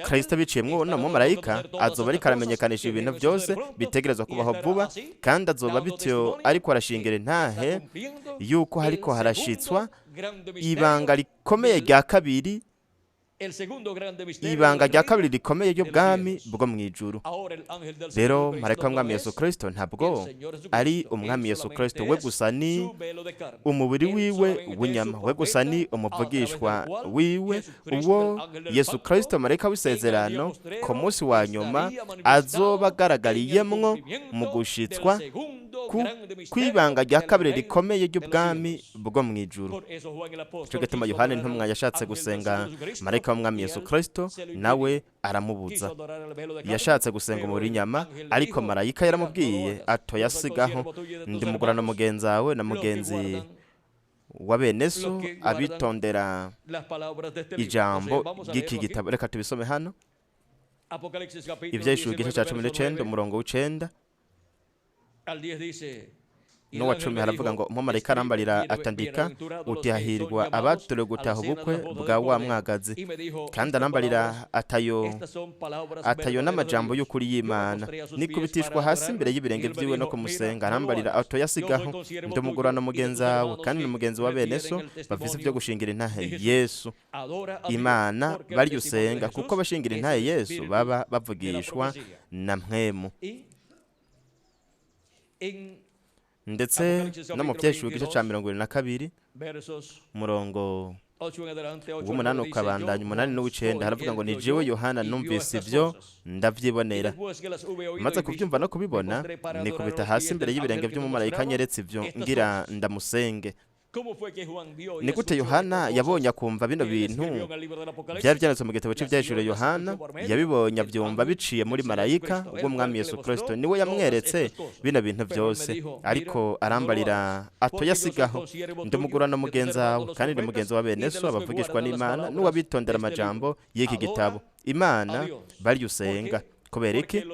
Kristo biciyemwo uno mumarayika azoba ariko aramenyekanisha ibintu byose bitegerezwa kubaho vuba, kandi azoba bityo ariko arashingira intahe yuko hariko harashitswa ibanga rikomeye rya kabiri, ibanga rya kabiri rikomeye ry'ubwami bwo mu ijuru. Rero marayika w'Umwami Yesu Kristo ntabwo ari Umwami Yesu Kristo we gusa, ni umubiri wiwe w'inyama we gusa, ni umuvugishwa wiwe. Uwo Yesu Kristo marayika w'isezerano ku munsi wa nyuma azoba agaragariyemwo mu gushitswa kw'ibanga rya kabiri rikomeye ry'ubwami bwo mu ijuru. Cyo gituma Yohani ntumwa yashatse gusenga marayika w'Umwami Yesu Kristo, nawe aramubuza. Yashatse gusenga umubiri w'inyama, ariko marayika yaramubwiye ato: "Yasigaho, ndi mugurano mugenzi wawe na mugenzi wa bene so abitondera ijambo ry'iki gitabo." Reka tubisome hano, Ibyahishuriwe igice cya 19, umurongo w'9 n'uwa 10, haravuga ngo: "Umumarayika arambarira atandika uti: Hahirwa abatorewe gutaha ubukwe bwa wa mwagazi. Kandi arambarira atayo n'amajambo y'ukuri y'Imana. Nikubitishwa hasi imbere y'ibirenge byiwe no kumusenga. Arambarira ato: Yasigaho, ndumugurano mugenzi wawe kandi ni mugenzi wa bene so bafise ibyo gushingira intahe Yesu. Imana bari usenga, kuko abashingira intahe Yesu baba bavugishwa na mpwemu." Ndetse no mu Byahishuriwe igice cya 22, umurongo w'8 ukabandanya, 8 n'uw'icenda, haravuga ngo: "Ni jewe Yohana numvise ivyo ndavyibonera. Maze kubyumva no kubibona, nikubita hasi imbere y'ibirenge by'umumarayika anyeretse ivyo, ngira ndamusenge." Ni gute Yohana yabonye akumva bino bintu byari byanditswe mu gitabo cy'ibyahishuriwe? Yohana yabibonye abyumva biciye muri marayika w'Umwami Yesu Kristo, niwe yamweretse bino bintu byose. "Ariko arambarira ato: Yasigaho, ndumugurano mugenzi wawe kandi ndi mugenzi wa bene so abavugishwa n'Imana n'uwabitondera amajambo y'iki gitabo. Imana bari usenga." Kubera iki?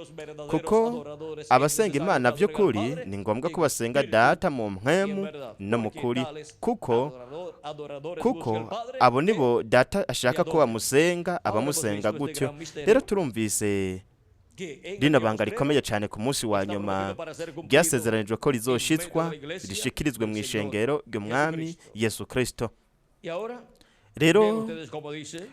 Kuko abasenga Imana by'ukuri ni ngombwa ko basenga Data mu mpwemu no mu kuri, kuko abo nibo Data ashaka ko bamusenga, abamusenga gutyo. Rero turumvise rino banga rikomeye cyane ku munsi wa nyuma ryasezeranijwe ko rizoshitswa, rishikirizwe mu ishengero ry'Umwami Yesu Kristo. Rero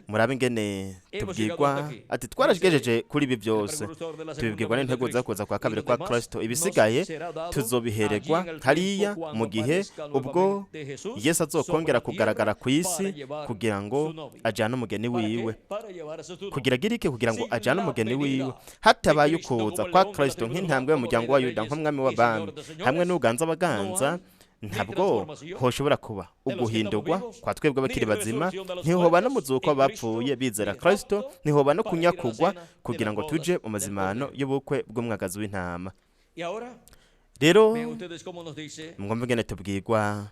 murabe ingene tubwirwa ati twaragejeje kuri ibi byose, tubibwirwa n'intego za kuza kwa kabiri kwa Kristo. Ibisigaye tuzobiheregwa hariya mu gihe ubwo Yesu azokongera kugaragara ku isi kugira ngo ajyane umugeni wiwe. Kugira agirike? Kugira ngo ajyane umugeni wiwe. Hatabaye ukuza kwa Kristo nk'intambwe y'umuryango wa Yuda, nk'umwami w'abami hamwe n'uganza abaganza, ntabwo hoshobora kuba uguhindurwa kwa twebwe abakiri bazima, ntihoba n'umuzuko w'abapfuye bizera Kristo, ntihoba no kunyakugwa kugira ngo tuje mu mazimano y'ubukwe bw'umwagazi w'intama. Rero mwumve ingene tubwirwa,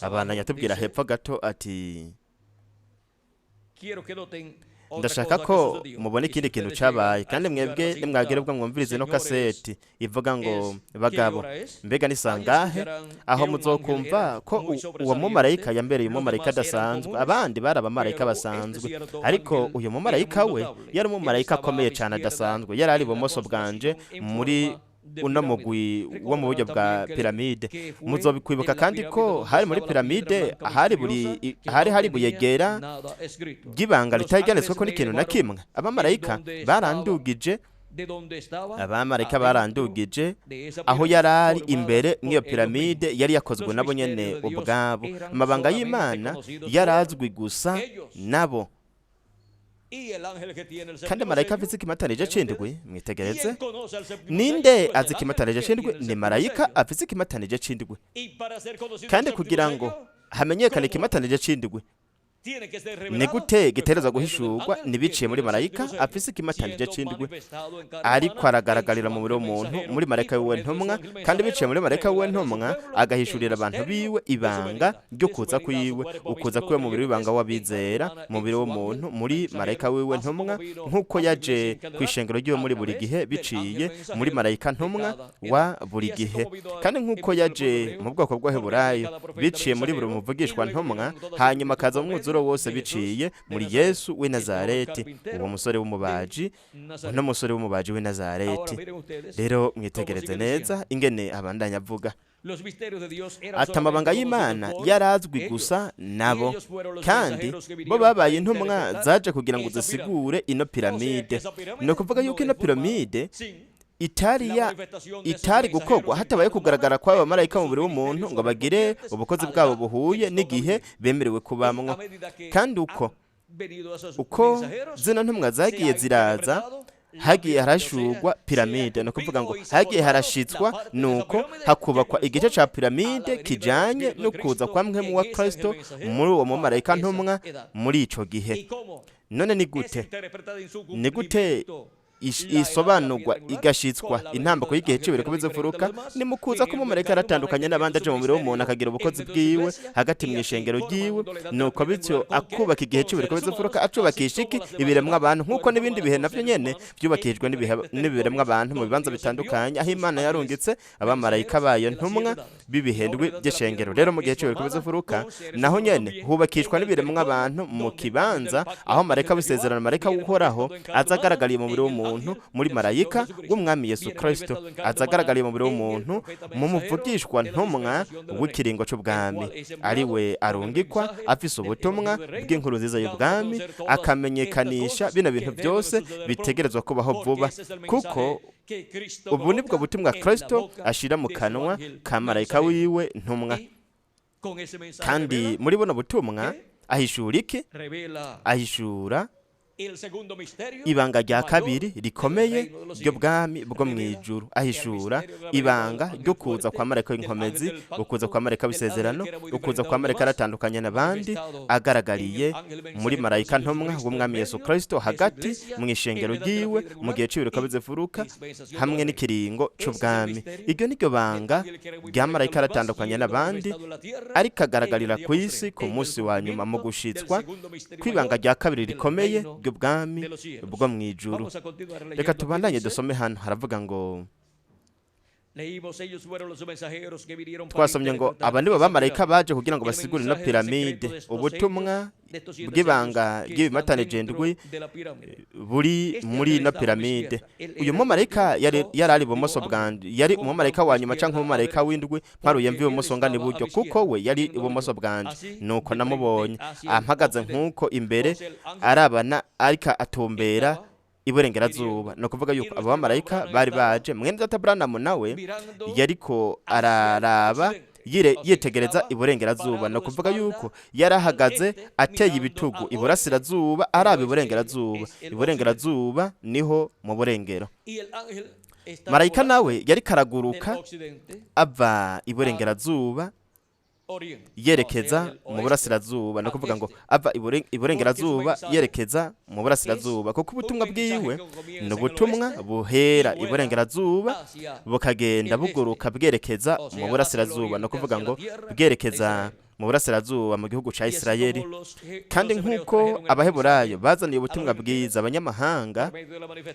abandanya tubwira hepfo gato ati: "Ndashaka ko mubona ikindi kintu cyabaye, kandi mwebwe nimwagira ubwo mwumvirize no kaseti ivuga ngo: Bagabo, mbega ni sangahe aho muzokumva ko uwo mumarayika yambereye umumarayika adasanzwe? Abandi bari abamarayika basanzwe, ariko uyu mumarayika we yari umumarayika akomeye cyane adasanzwe. Yari ari ibumoso bwanje muri uno mugwi wo mu buryo bwa piramide. Muzobikwibuka kandi ko hari muri piramide ahari buri hari hari ibuye ryera ry'ibanga ritari ryanditsweko n'ikintu na kimwe. Abamarayika barandugije aho yari ari imbere mw'iyo piramide yari yakozwe nabo nyene ubwabo. Amabanga y'Imana yarazwi gusa nabo. Kandi marayika afite ikimatanije c'indwi." Mwitegereze, ninde azi ikimatanije c'indwi? Ni marayika afite ikimatanije c'indwi. Kandi kugira ngo hamenyekane ikimatanije c'indwi, Ni gute giterezwa guhishurwa? Ntibiciye muri marayika afise ikimatanije c'indwi, ariko aragaragarira mu mubiri w'umuntu muri marayika wiwe ntumwa, kandi biciye muri marayika wiwe ntumwa agahishurira abantu biwe ibanga ryo kuza kwiwe, ukuza kwiwe mubiri w'ibanga w'abizera, mubiri w'umuntu muri marayika wiwe ntumwa, nk'uko yaje ku ishengero ryiwe muri buri gihe biciye muri marayika ntumwa wa buri gihe, kandi nk'uko yaje mu bwoko bw'Abaheburayo biciye muri buri muvugishwa ntumwa, hanyuma akaza mu mwuzuro wose biciye muri Yesu w'i Nazareti, uwo musore w'umubaji, uno musore w'umubaji w'i Nazareti. Rero mwitegereze neza ingene abandanya avuga ati amabanga y'Imana yarazwi gusa nabo, kandi bo babaye intumwa zaje kugira ngo zisigure ino piramide. Ni ukuvuga yuko ino piramide itari gukorwa hatabaye kugaragara kw'aba bamarayika mu mubiri w'umuntu ngo bagire ubukozi bwabo buhuye n'igihe bemerewe kubamwo. Kandi uko zino ntumwa zagiye ziraza, hagiye harashurwa piramide, ni ukuvuga ngo hagiye harashitswa, nuko hakubakwa igice ca piramide kijanye no kuza kwa mpwemu wa Kristo muri uwo mumarayika ntumwa muri ico gihe. None ni gute, ni gute isobanurwa igashitswa intambako y'igihe c'ibiri kubizifuruka? Ni mu kuza ko umumarayika aratandukanye n'abandi, aje mu mubiri w'umuntu, akagira ubukozi bwiwe hagati mu ishengero ryiwe, nuko bityo akubaka igihe c'ibiri kubizifuruka, acubakisha iki? Ibiremwa abantu, nk'uko n'ibindi bihe navyo nyene vyubakishijwe n'ibiremwa abantu mu bibanza bitandukanye aho Imana yarungitse abamarayika bayo ntumwa b'ibihendwi by'ishengero. Rero mu gihe c'ibiri kubizifuruka naho nyene hubakishwa n'ibiremwa abantu mu kibanza aho marayika w'isezerano, marayika w'Uhoraho, aza agaragariye mu mubiri w'umuntu muri marayika w'Umwami Yesu Kristo, aza agaragariye mu mubiri w'umuntu mu muvugishwa ntumwa w'ikiringo c'ubwami, ari we arungikwa afise ubutumwa bw'inkuru nziza y'ubwami, akamenyekanisha bino bintu byose bitegerezwa kubaho vuba, kuko ubu nibwo butumwa Kristo ashira mu kanwa ka marayika wiwe ntumwa. Kandi muri buno butumwa ahishura iki? Ahishura ibanga rya kabiri rikomeye ry'ubwami bwo mu ijuru, ahishura ibanga ryo kuza kwa marayika w'inkomezi, ukuza kwa marayika w'isezerano, ukuza kwa marayika aratandukanye n'abandi, agaragariye muri marayika ntumwa w'Umwami Yesu Kristo hagati mu ishengero ryiwe mu gihe c'ibiriko bizifuruka hamwe n'ikiringo c'ubwami. Iryo niryo banga rya marayika aratandukanye n'abandi, ariko agaragarira ku isi ku munsi wa nyuma mu gushitswa kw'ibanga rya kabiri rikomeye ry'ubwami bwo mu ijuru. Reka tubandanye dusome. Hano haravuga ngo, twasomye ngo aba nibo bamarayika baje kugira ngo basigure ino piramide, ubutumwa bw'ibanga ry'ibimatanije ndwi buri muri ino piramide. Uyu mumarayika yari ari ibumoso bwanje, yari umumarayika wa nyuma canke umumarayika w'indwi, mparuye mvi ibumoso ngana iburyo, kuko we yari ibumoso bwanje. Nuko namubonye ampagaze nk'uko imbere arabana, ariko atumbera iburengerazuba. Ni ukuvuga yuko abo bamarayika bari baje. Mwene data Branham nawe yariko araraba, yitegereza iburengerazuba. Ni ukuvuga yuko yarahagaze ateye ibitugu iburasirazuba, araba iburengerazuba. Iburengerazuba niho mu burengero. Marayika nawe yari karaguruka ava iburengerazuba yerekeza mu burasirazuba, ni ukuvuga ngo ava iburengerazuba yerekeza mu burasirazuba, kuko ubutumwa bwiwe ni ubutumwa buhera iburengerazuba bukagenda buguruka bwerekeza mu burasirazuba, ni ukuvuga ngo bwerekeza mu burasirazuba mu gihugu ca Isirayeli. Kandi nk'uko Abaheburayo bazaniye ubutumwa bwiza abanyamahanga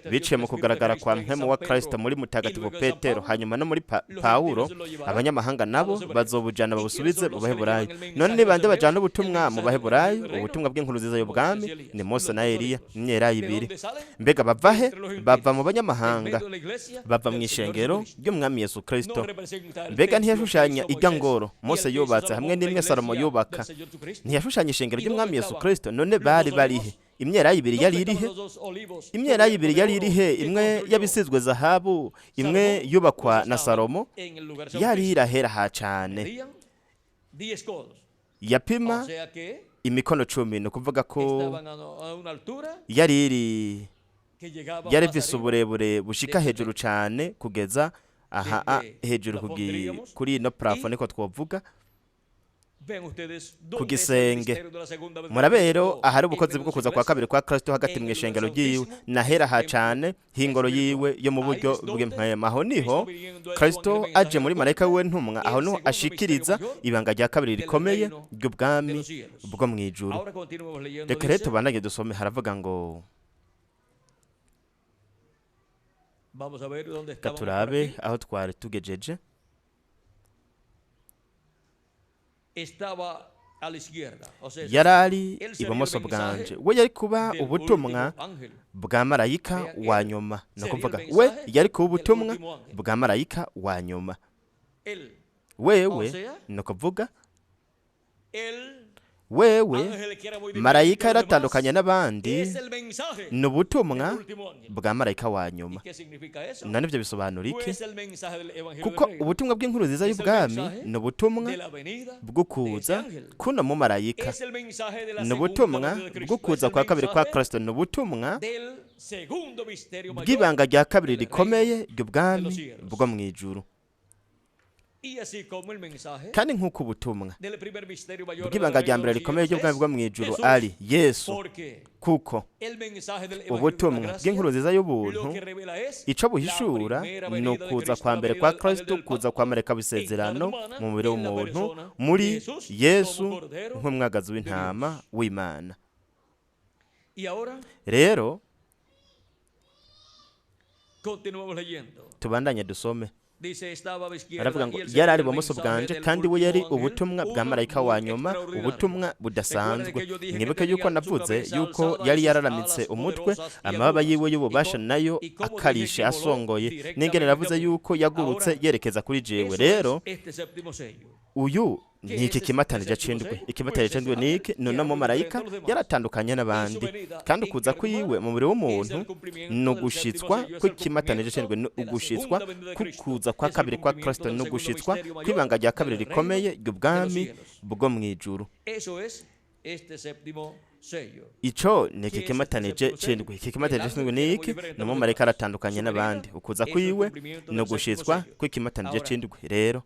biciye mu kugaragara kwa mpwemu wa Kristo muri mutagatifu Petero, hanyuma no muri Pawulo, abanyamahanga nabo bazobujana babusubize mu Baheburayo. None ni bande bajana ubutumwa mu Baheburayo, ubutumwa bw'inkuru nziza y'ubwami? Ni Mose na Eliya, imyelayo ibiri. Mbega bava he? Bava mu banyamahanga, bava mu ishengero ry'Umwami Yesu Kristo. Mbega ntiyashushanya irya ngoro Mose yubatse hamwe n'imwe Salomo yubaka? Ntiyashushanya ishengero ry'Umwami Yesu Kristo? None bari barihe? Imyelayo ibiri yari irihe? Imyelayo ibiri yari irihe? Imwe yabisizwe zahabu, imwe yubakwa na Salomo, yari irahera ha cane, yapima imikono 10. Ni ukuvuga ko yari iri, yari ifise uburebure bushika hejuru cane, kugeza aha hejuru kuri ino plafond, niko twovuga. Ku gisenge. Murabe rero ahari ubukozi bwo kuza kwa kabiri kwa Kristo hagati mu ishengero ryiwe, nahera ha cane h'ingoro yiwe yo mu buryo bw'impwema. Aho niho Kristo aje muri marayika wiwe ntumwa, aho niho ashikiriza ibanga rya kabiri rikomeye ry'ubwami bwo mu ijuru. Reka rero tubandanye dusome. Haravuga ngo reka turabe aho twari tugejeje. Yari ari ibumoso bwanje, we yari kuba ubutumwa bwa marayika wa nyuma. Ni ukuvuga we yari kuba ubutumwa bwa marayika wa nyuma. Wewe, ni ukuvuga wewe marayika yaratandukanye n'abandi, ni ubutumwa bwa marayika wa nyuma. None ibyo bisobanura iki? Kuko ubutumwa bw'inkuru nziza y'ubwami ni ubutumwa bwo kuza kuno mu marayika, ni ubutumwa bwo kuza kwa kabiri kwa Kristo, ni ubutumwa bw'ibanga rya kabiri rikomeye ry'ubwami bwo mu ijuru. Kandi nk'uko ubutumwa bw'ibanga rya mbere rikomeye ry'ubwami bwo mu ijuru ari Yesu, kuko ubutumwa bw'inkuru nziza y'ubuntu ico buhishura ni ukuza kwa mbere kwa Kristo, kuza kwa marayika w'isezerano mu mubiri w'umuntu muri Yesu nk'umwagazi w'intama w'Imana. Rero tubandanye dusome. Aravuga ngo yari ari ibumoso bwanje, kandi we yari ubutumwa bwa marayika wa nyuma, ubutumwa budasanzwe. Mwibuke yuko navuze yuko yari yararamitse umutwe, amababa yiwe y'ububasha nayo akarishe asongoye, n'ingene navuze yuko yagurutse yerekeza kuri jewe. Rero uyu ni iki kimatanije cindwe. Ikimatanije cindwe ni iki? None mu marayika yaratandukanye n'abandi, kandi ukuza kwiwe mu mubiri w'umuntu ni ugushitswa kw'ikimatanije cindwe, ni ugushitswa kukuza kwa kabiri kwa Kristo, ni ugushitswa kw'ibanga rya kabiri rikomeye ry'ubwami bwo mu ijuru. Ico ni iki kimatanije cindwe. Iki kimatanije cindwe ni iki? Ni umumarayika aratandukanye n'abandi, ukuza kwiwe ni ugushitswa kw'ikimatanije cindwe. Rero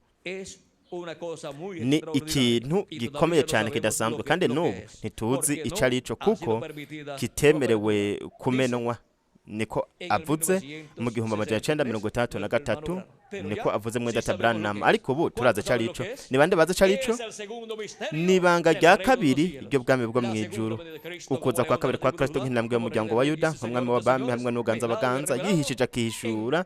ni ikintu gikomeye cyane kidasanzwe, kandi n'ubu ntituzi icyo ari cyo kuko kitemerewe kumenwa. Niko avuze mu 1963, niko avuze muri Data Branham. Ariko ubu turazi icyo ari cyo. Ni bande bazi icyo ari cyo? Ni ibanga rya kabiri ry'ubwami bwo mu ijuru, ukuza kwa kabiri kwa Kristo nk'intambwe y'umuryango wa Yuda, nk'umwami w'abami hamwe n'uganza abaganza, yihishije akihishura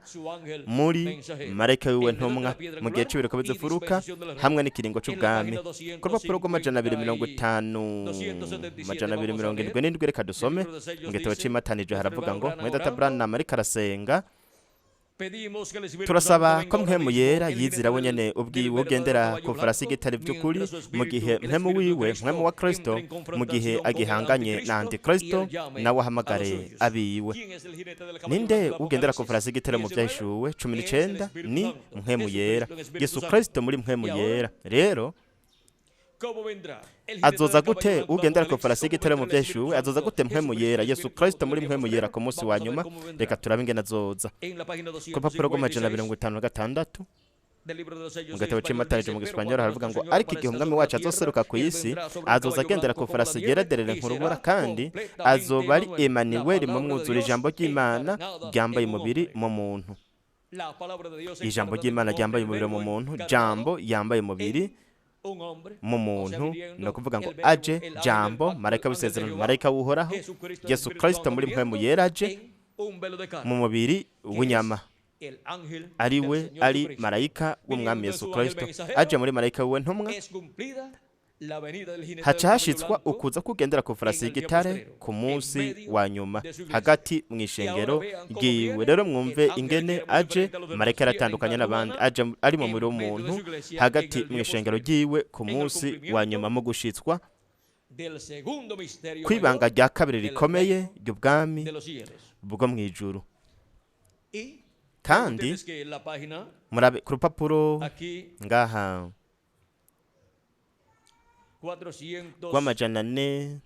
muri marayika wiwe ntumwa mu gihe cy'ibiriko bizifuruka hamwe n'ikiringo cy'ubwami. Ku rupapuro rw'amajana 250, 277, reka dusome mu gitabo cy'imatanije. Haravuga ngo muri Data Branham ariko arasenga: turasaba ko Mpwemu Yera yizira we nyene ubwiwe ugendera ku farasi y'igitare by'ukuri, mu gihe Mpwemu wiwe, Mpwemu wa Kristo, mu gihe agihanganye na Antikristo, nawe ahamagare abiwe. Ninde ugendera ku farasi y'igitare mu Byahishuwe 19? Ni Mpwemu Yera, Yesu Kristo muri Mpwemu Yera. Rero azoza gute ugendera ku farasi y'igitare mu Byahishuwe? Azoza gute Mpwemu Yera, Yesu Kristo muri Mpwemu Yera ku munsi wa nyuma? Reka turabe ingene azoza. Ku rupapuro rw'amajana 256 mu gatabo c'imatanije mu Gisipanyoli haravuga ngo: ariko igihe umwami wacu azoseruka ku isi, azoza agendera ku farasi yera derere nkurubura, kandi azoba ari Emmanuel mu mwuzura, ijambo ry'Imana ryambaye umubiri mu muntu. Ijambo ry'Imana ryambaye umubiri mu muntu, jambo yambaye umubiri mu muntu. Ni ukuvuga ngo aje jambo, marayika w'isezerano, marayika w'Uhoraho, Yesu Kristo muri Mpwemu Yera aje mu mubiri w'inyama, ari we ari marayika w'umwami Yesu Kristo, aje muri marayika wiwe ntumwa, haca hashitswa ukuza kugendera ku farasi y'igitare ku munsi wa nyuma hagati mu ishengero ryiwe. Rero mwumve ingene aje marayika yaratandukanye n'abandi, aje ari mu mubiri w'umuntu hagati mu ishengero ryiwe ku munsi wa nyuma, mu gushitswa kw'ibanga rya kabiri rikomeye ry'ubwami bwo mu ijuru. Kandi murabe ku rupapuro ngaha rw'amajana 4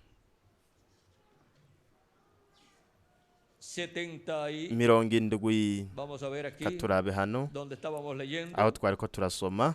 70, katurabe hano Vamos a ver aquí donde estábamos leyendo. aho twari ko turasoma.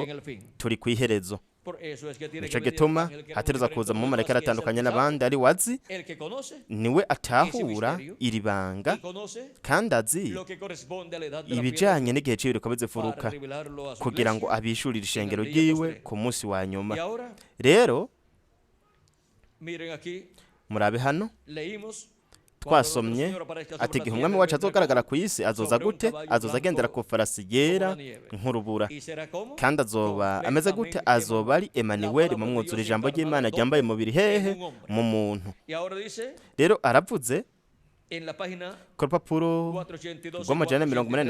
Rero turi ku iherezo. Nico gituma hategerezwa kuza umumarayika aratandukanye n'abandi, ari wazi, niwe atahura iri banga kandi azi ibijanye n'igihe c'ibiriko bizifuruka, kugira ngo abishurire ishengero ryiwe ku munsi wa nyuma. Rero Murabe hano, twasomye ati: igihe umwami wacu azogaragara ku isi, azoza gute? Azoza agendera ku farasi yera nk'urubura. Kandi azoba ameze gute? Azoba ari Emanuweli mu mwuzura, ijambo ry'Imana ryambaye umubiri. Hehe? Mu muntu. Rero aravuze ku rupapuro rw'482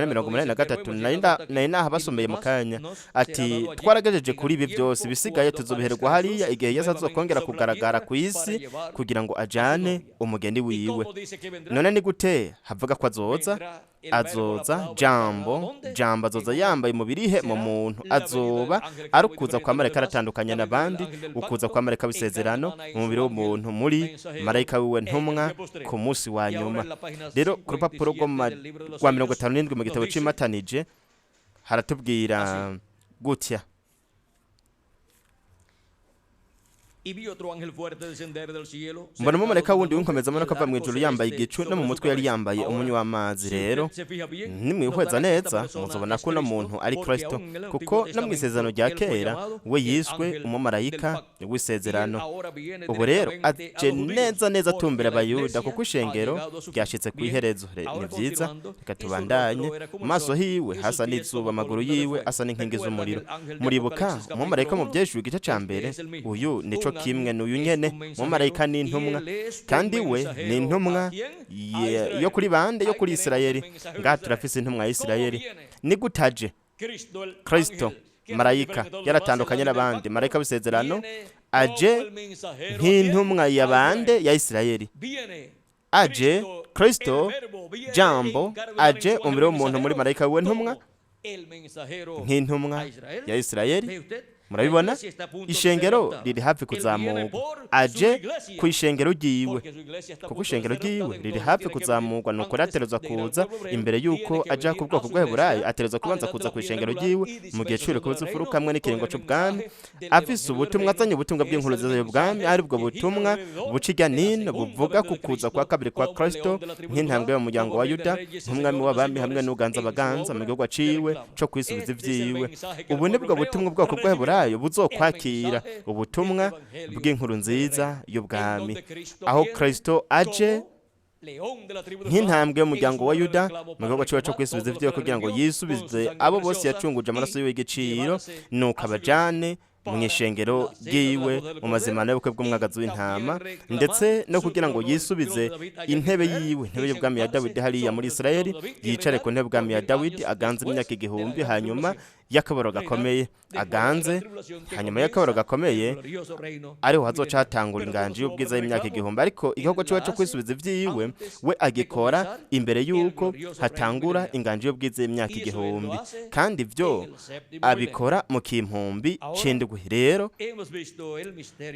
n'483, nari nahabasomeye mu kanya, ati: twaragejeje kuri ibi byose, ibisigaye tuzobiherwa hariya igihe Yesu azokongera kugaragara ku isi kugira ngo ajane umugeni wiwe. None ni gute havuga ko azoza? Azoza Jambo. Jambo azoza yambaye umubiri. He? Mu muntu. Azoba ari ukuza kwa marayika aratandukanye n'abandi, ukuza kwa marayika w'isezerano mu mubiri w'umuntu muri marayika wiwe ntumwa ku munsi wa nyuma. Rero ku rupapuro rwa 57 mu gitabo c'imatanije haratubwira gutya: mbona umumarayika wundi w'inkomeza ava mu ijuru yambaye igicu, no mu mutwe yari yambaye umunyu w'amazi. Rero nimwihweza neza, muzobona ko uno muntu ari Kristo, kuko no mu isezerano rya kera we yiswe umumarayika w'isezerano. Ubu rero aje neza neza atumbera Abayuda, kuko ishengero ryashitse ku iherezo. Ni byiza, reka tubandanye. Mu maso hiwe hasa n'izuba, amaguru yiwe asa n'inkingi z'umuriro. Muribuka umumarayika mu Vyahishuriwe igice ca mbere? Uyu nico kimwe n'uyu nyene. Umumarayika n'intumwa, kandi we ni intumwa yo kuri bande? Yo kuri Isirayeli. Ngaha turafise intumwa ya Isirayeli. Ni gutaje Kristo marayika yaratandukanye n'abandi marayika w'isezerano? Aje nk'intumwa ya bande? Ya Isirayeli. Aje Kristo Jambo, aje umubiri w'umuntu muri marayika we ntumwa nk'intumwa ya Isirayeli. Murabibona, ishengero riri hafi kuzamurwa. Aje ku ishengero ryiwe, kuko ishengero ryiwe riri hafi kuzamurwa. Nuko aterezwa kuza imbere y'uko aja ku bwoko bw'Abaheburayo, aterezwa kubanza kuza ku ishengero ryiwe mu gihe c'ibiriko by'imfuruka hamwe n'ikiringo c'ubwami, afise ubutumwa, azanye ubutumwa bw'inkuru nziza y'ubwami, ari bwo butumwa buca irya nino buvuga ku kuza kwa kabiri kwa Kristo nk'intambwe y'umuryango wa Yuda, nk'umwami w'abami hamwe n'uganza abaganza mu gihugu aciwe co kwisubiza ivyiwe. Ubu ni bwo butumwa ubwoko bw'Abaheburayo buzokwakira, ubutumwa bw'inkuru nziza y'ubwami, aho Kristo aje nk'intambwe y'umuryango wa Yuda mu gihugu ciwe co kwisubiza ivyiwe, kugira ngo yisubize abo bose yacunguje amaraso yiwe y'igiciro, nuko abajane mu ishengero ryiwe mu mazimano y'ubukwe bw'umwagazi w'intama, ndetse no kugira ngo yisubize intebe yiwe, intebe y'ubwami ya Dawidi hariya muri Isirayeli, yicare ku ntebe y'ubwami ya Dawidi, aganze imyaka 1000 hanyuma y'akabaro gakomeye, aganze hanyuma y'akabaro gakomeye, ariho hazoca hatangura inganji y'ubwiza y'imyaka 1000. Ariko igikorwa ciwe co kwisubiza ivyiwe we agikora imbere y'uko hatangura inganji y'ubwiza y'imyaka 1000, kandi ivyo abikora mu kimpumbi c'indwi. Rero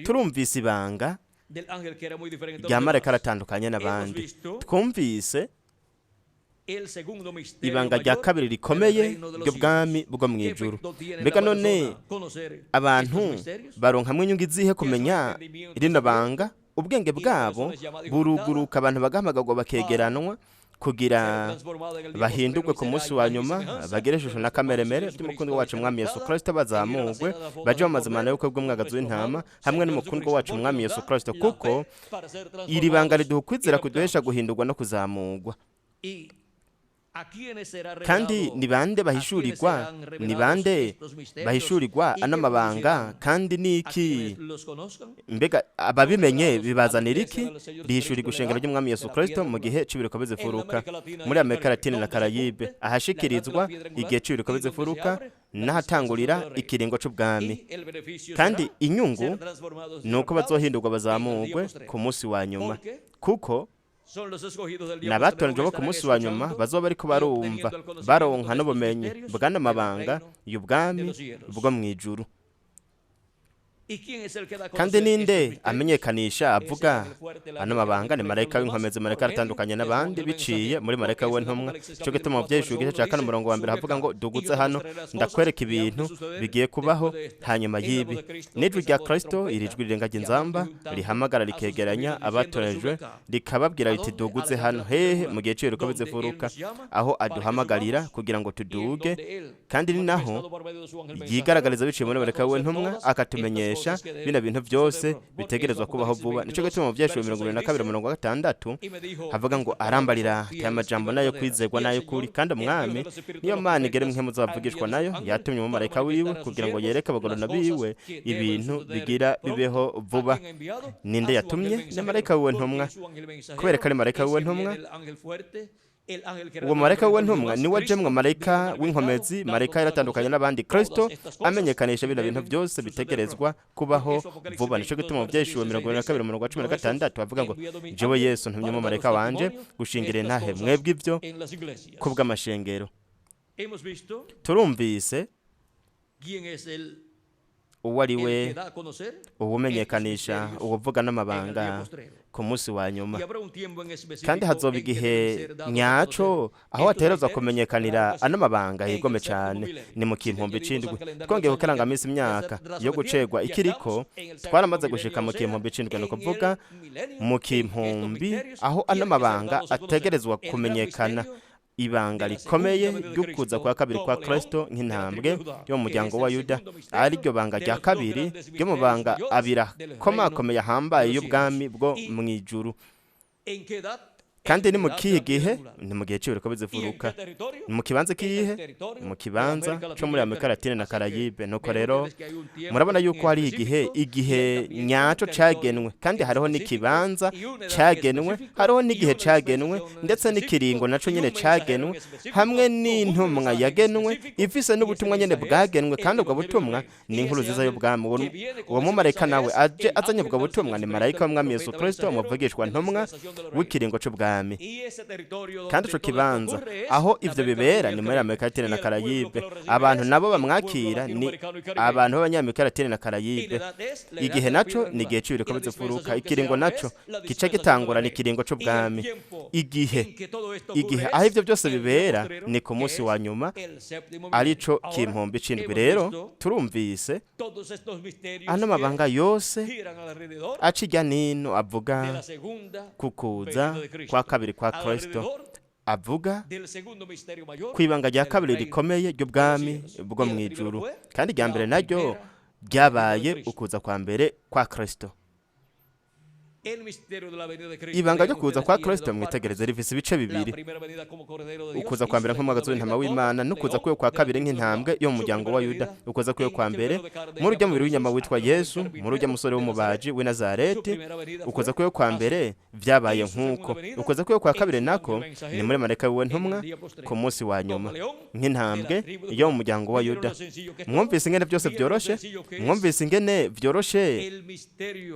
turumvise ibanga rya marayika aratandukanye n'abandi. Twumvise ibanga rya kabiri rikomeye ry'ubwami bwo mu ijuru. Mbega none abantu baronkamwe inyungu izihe kumenya rino banga? Ubwenge bwabo buruguruka, abantu bagahamagarwa bakegeranwa kugira bahindurwe ku munsi wa nyuma, bagire ishusho na kameremere by'umukundwa wacu Umwami Yesu Kristo, bazamurwe baje mu mazimano y'ubukwe bw'umwagazi w'intama hamwe n'umukundwa wacu Umwami Yesu Kristo, kuko iri banga riduha ukwizera kuduhesha guhindurwa no kuzamurwa. Kandi ni bande bahishurirwa? Ni bande bahishurirwa ano mabanga? Kandi niki? Mbega ababimenye bibazanira iki? Rihishurirwa ishengero ry'Umwami Yesu Kristo mu gihe c'ibiriko bizifuruka muri Amerika Latine na Karayibe, ahashikirizwa igihe c'ibiriko bizifuruka n'ahatangurira ikiringo c'ubwami. Kandi inyungu ni uko bazohindurwa bazamurwe ku munsi wa nyuma, kuko n'abatoranijwe bo ku munsi wa nyuma bazoba bariko barumva, baronka n'ubumenyi bw'ano mabanga y'ubwami bwo mu ijuru. Kandi ninde amenyekanisha, avuga ano mabanga? Ni marayika w'inkomezi, marayika aratandukanye n'abandi biciye muri marayika we ntumwa. Cyo gituma mu Vyahishuriwe igice cya 4 umurongo wa mbere havuga ngo: duguze hano, ndakwereka ibintu bigiye kubaho hanyuma y'ibi. N'ijwi rya Kristo, iri jwi rirengaje inzamba, rihamagara rikegeranya abatoranijwe, rikababwira riti: duguze hano. Hehe? Mu gihe c'ibiriko bizifuruka, aho aduhamagarira kugira ngo tuduge, kandi ni naho yigaragariza biciye muri marayika we ntumwa, akatumenyesha kumenyesha bino bintu byose bitegerezwa kubaho vuba. Nico gituma mu Vyahishuriwe 22:6 havuga ngo: "Arambarira ati: Aya majambo nayo kwizegwa nayo kuri, kandi Umwami niyo Mana igera impwemu z'abavugishwa nayo yatumye umumarayika wiwe kugira ngo yereke abagorana biwe ibintu bigira bibeho vuba." Ninde yatumye? Ni marayika wiwe ntumwa. Kubera ko ari marayika wiwe ntumwa, uwo marayika wiwe ntumwa niwe ajemwo marayika w'inkomezi, marayika yaratandukanye n'abandi, Kristo, amenyekanisha bino bintu byose bitegerezwa kubaho vuba. Nico gituma mu Vyahishuriwe 22:16 bavuga ngo: "Jewe Yesu ntumye umumarayika wanje gushingira intahe mwebwe ibyo kubw'amashengero." Turumvise uwo ari we uwumenyekanisha, uwuvuga n'amabanga ku munsi wa nyuma. Kandi hazoba igihe nyaco aho hategerezwa kumenyekanira ano mabanga yigome cyane, ni mu kimpumbi c'indwi. Twongeye kukarangamisi imyaka yo gucegwa ikiriko, twaramaze gushika mu kimpumbi c'indwi, ni ukuvuga mu kimpumbi aho ano mabanga ategerezwa kumenyekana, ibanga rikomeye ry'ukuza kwa kabiri kwa Kristo nk'intambwe yo mu muryango wa Yuda, ariryo banga rya kabiri ryo mu banga abiri akomakomeye ahambaye y'ubwami bwo mu ijuru. Kandi ni mu kihe gihe? Ni mu gihe c'ibiriko bizifuruka. Ni mu kibanza kihe? Mu kibanza co muri Amerika Latine na Karayibe. Nuko rero murabona yuko hari igihe nyaco cagenwe, kandi hariho n'ikibanza cagenwe, hariho n'igihe cagenwe, ndetse n'ikiringo naco nyene cagenwe, hamwe n'intumwa yagenwe ifise n'ubutumwa nyene bwagenwe. Kandi ubwo butumwa ni inkuru nziza y'ubwami. Uwo mumarayika nawe aje azanye ubwo butumwa ni marayika w'Umwami Yesu Kristo, umuvugishwa ntumwa w'ikiringo c'ubwami. Kandi ico kibanza aho ivyo bibera ni muri Amerika Latine na Karayibe. Abantu nabo bamwakira ni abantu b'Abanyamerika Latine na Karayibe. Igihe naco ni igihe c'ibiriko bizifuruka. Ikiringo naco gica gitangura ni ikiringo c'ubwami. Igihe aho ivyo byose bibera ni ku munsi wa nyuma, arico kimpumbi c'indwi. Rero turumvise ano mabanga yose aca irya nino, avuga kukuza kwa kabiri kwa Kristo, avuga ku ibanga rya kabiri rikomeye ry'ubwami bwo mu ijuru. Kandi irya mbere naryo ryabaye ukuza kwa mbere kwa Kristo. Ibanga ryo kuza kwa Kristo, mwitegereze, rifise ibice bibiri: ukuza kwa mbere nk'umwagazi w'intama w'Imana, n'ukuza kwiwe kwa kabiri nk'intambwe yo mu muryango wa Yuda. Ukuza kwiwe kwa mbere muri urya mubiri w'inyama witwa Yesu, muri urya musore w'umubaji w'i Nazareti, ukuza kwiwe kwa mbere vyabaye nk'uko. Ukuza kwiwe kwa kabiri nako ni muri marayika wiwe ntumwa ku munsi wa nyuma nk'intambwe yo mu muryango wa Yuda. Mwumvise ingene byose byoroshe? Mwumvise ingene vyoroshe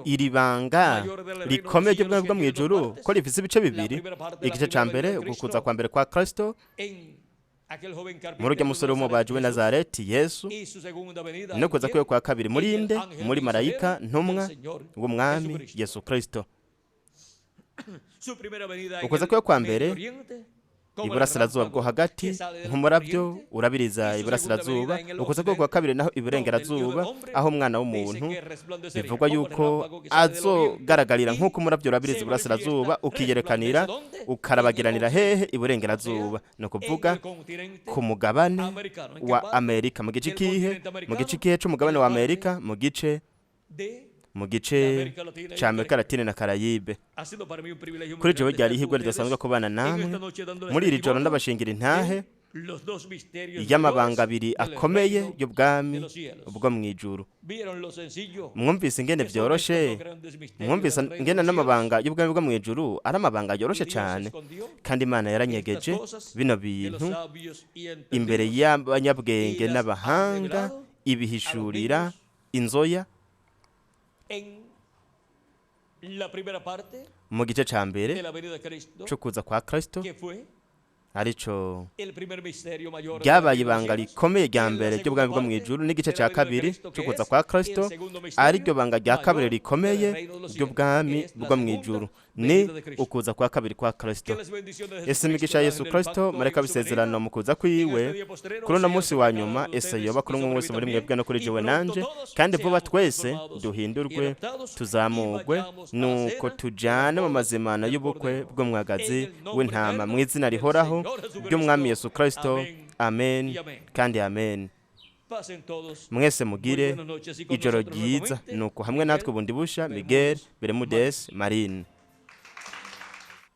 iri banga rikomeye ry'ubwami bwo mu ijuru, ko rifise ibice bibiri? Igice ca mbere, ugukuza kwa mbere kwa Kristo muri urya musore w'umubaji w'i Nazareti Yesu, no kuza kwiwe kwa kabiri muri inde? Muri marayika ntumwa w'Umwami Yesu Kristo. Ukuza kwiwe kwa mbere iburasirazuba bwo hagati, nk'umurabyo urabiriza iburasirazuba. Ukuza kwiwe kwa kabiri naho iburengerazuba, aho Umwana w'umuntu bivugwa yuko azogaragarira, nk'uko umurabyo urabiriza iburasirazuba ukiyerekanira, ukarabagiranira hehe? Iburengerazuba, ni ukuvuga ku mugabane wa Amerika. Mu gice kihe? Mu gice kihe c'umugabane wa Amerika? Mu gice ca Amerika Latine na Karayibe. Kuri jewe ryari ihirwe ridasanzwe kubana namwe muri iri joro ndabashingira intahe y'amabanga abiri akomeye y'ubwami bwo mu ijuru. Mwumvise ingene vyoroshe? Mwumvise ingene n'amabanga y'ubwami bwo mu ijuru ari amabanga yoroshe cyane? Kandi Imana yaranyegeje bino bintu imbere y'abanyabwenge n'abahanga, ibihishurira inzoya. Mu gice ca mbere co kuza kwa Kristo, arico ryabaye ibanga rikomeye rya mbere ry'ubwami bwo mu ijuru, n'igice cya kabiri cyo kuza kwa Kristo, ariryo banga rya kabiri rikomeye ry'ubwami bwo mu ijuru, ni ukuza kwa kabiri kwa Kristo. Ese imigisha ya Yesu Kristo, marayika w'isezerano, mu kuza kwiwe kuri uno munsi wa nyuma, ese yoba kuri umwe wese muri mwebwe no kuri jewe nanje. Kandi vuba twese duhindurwe, tuzamugwe, nuko tujane mu mazimano y'ubukwe bw'umwagazi w'intama, mu izina rihoraho ry'Umwami Yesu Kristo. Amen kandi amen. Mwese mugire ijoro ryiza. Nuko hamwe natwe bundi busha, Miguel Bermudez Marine.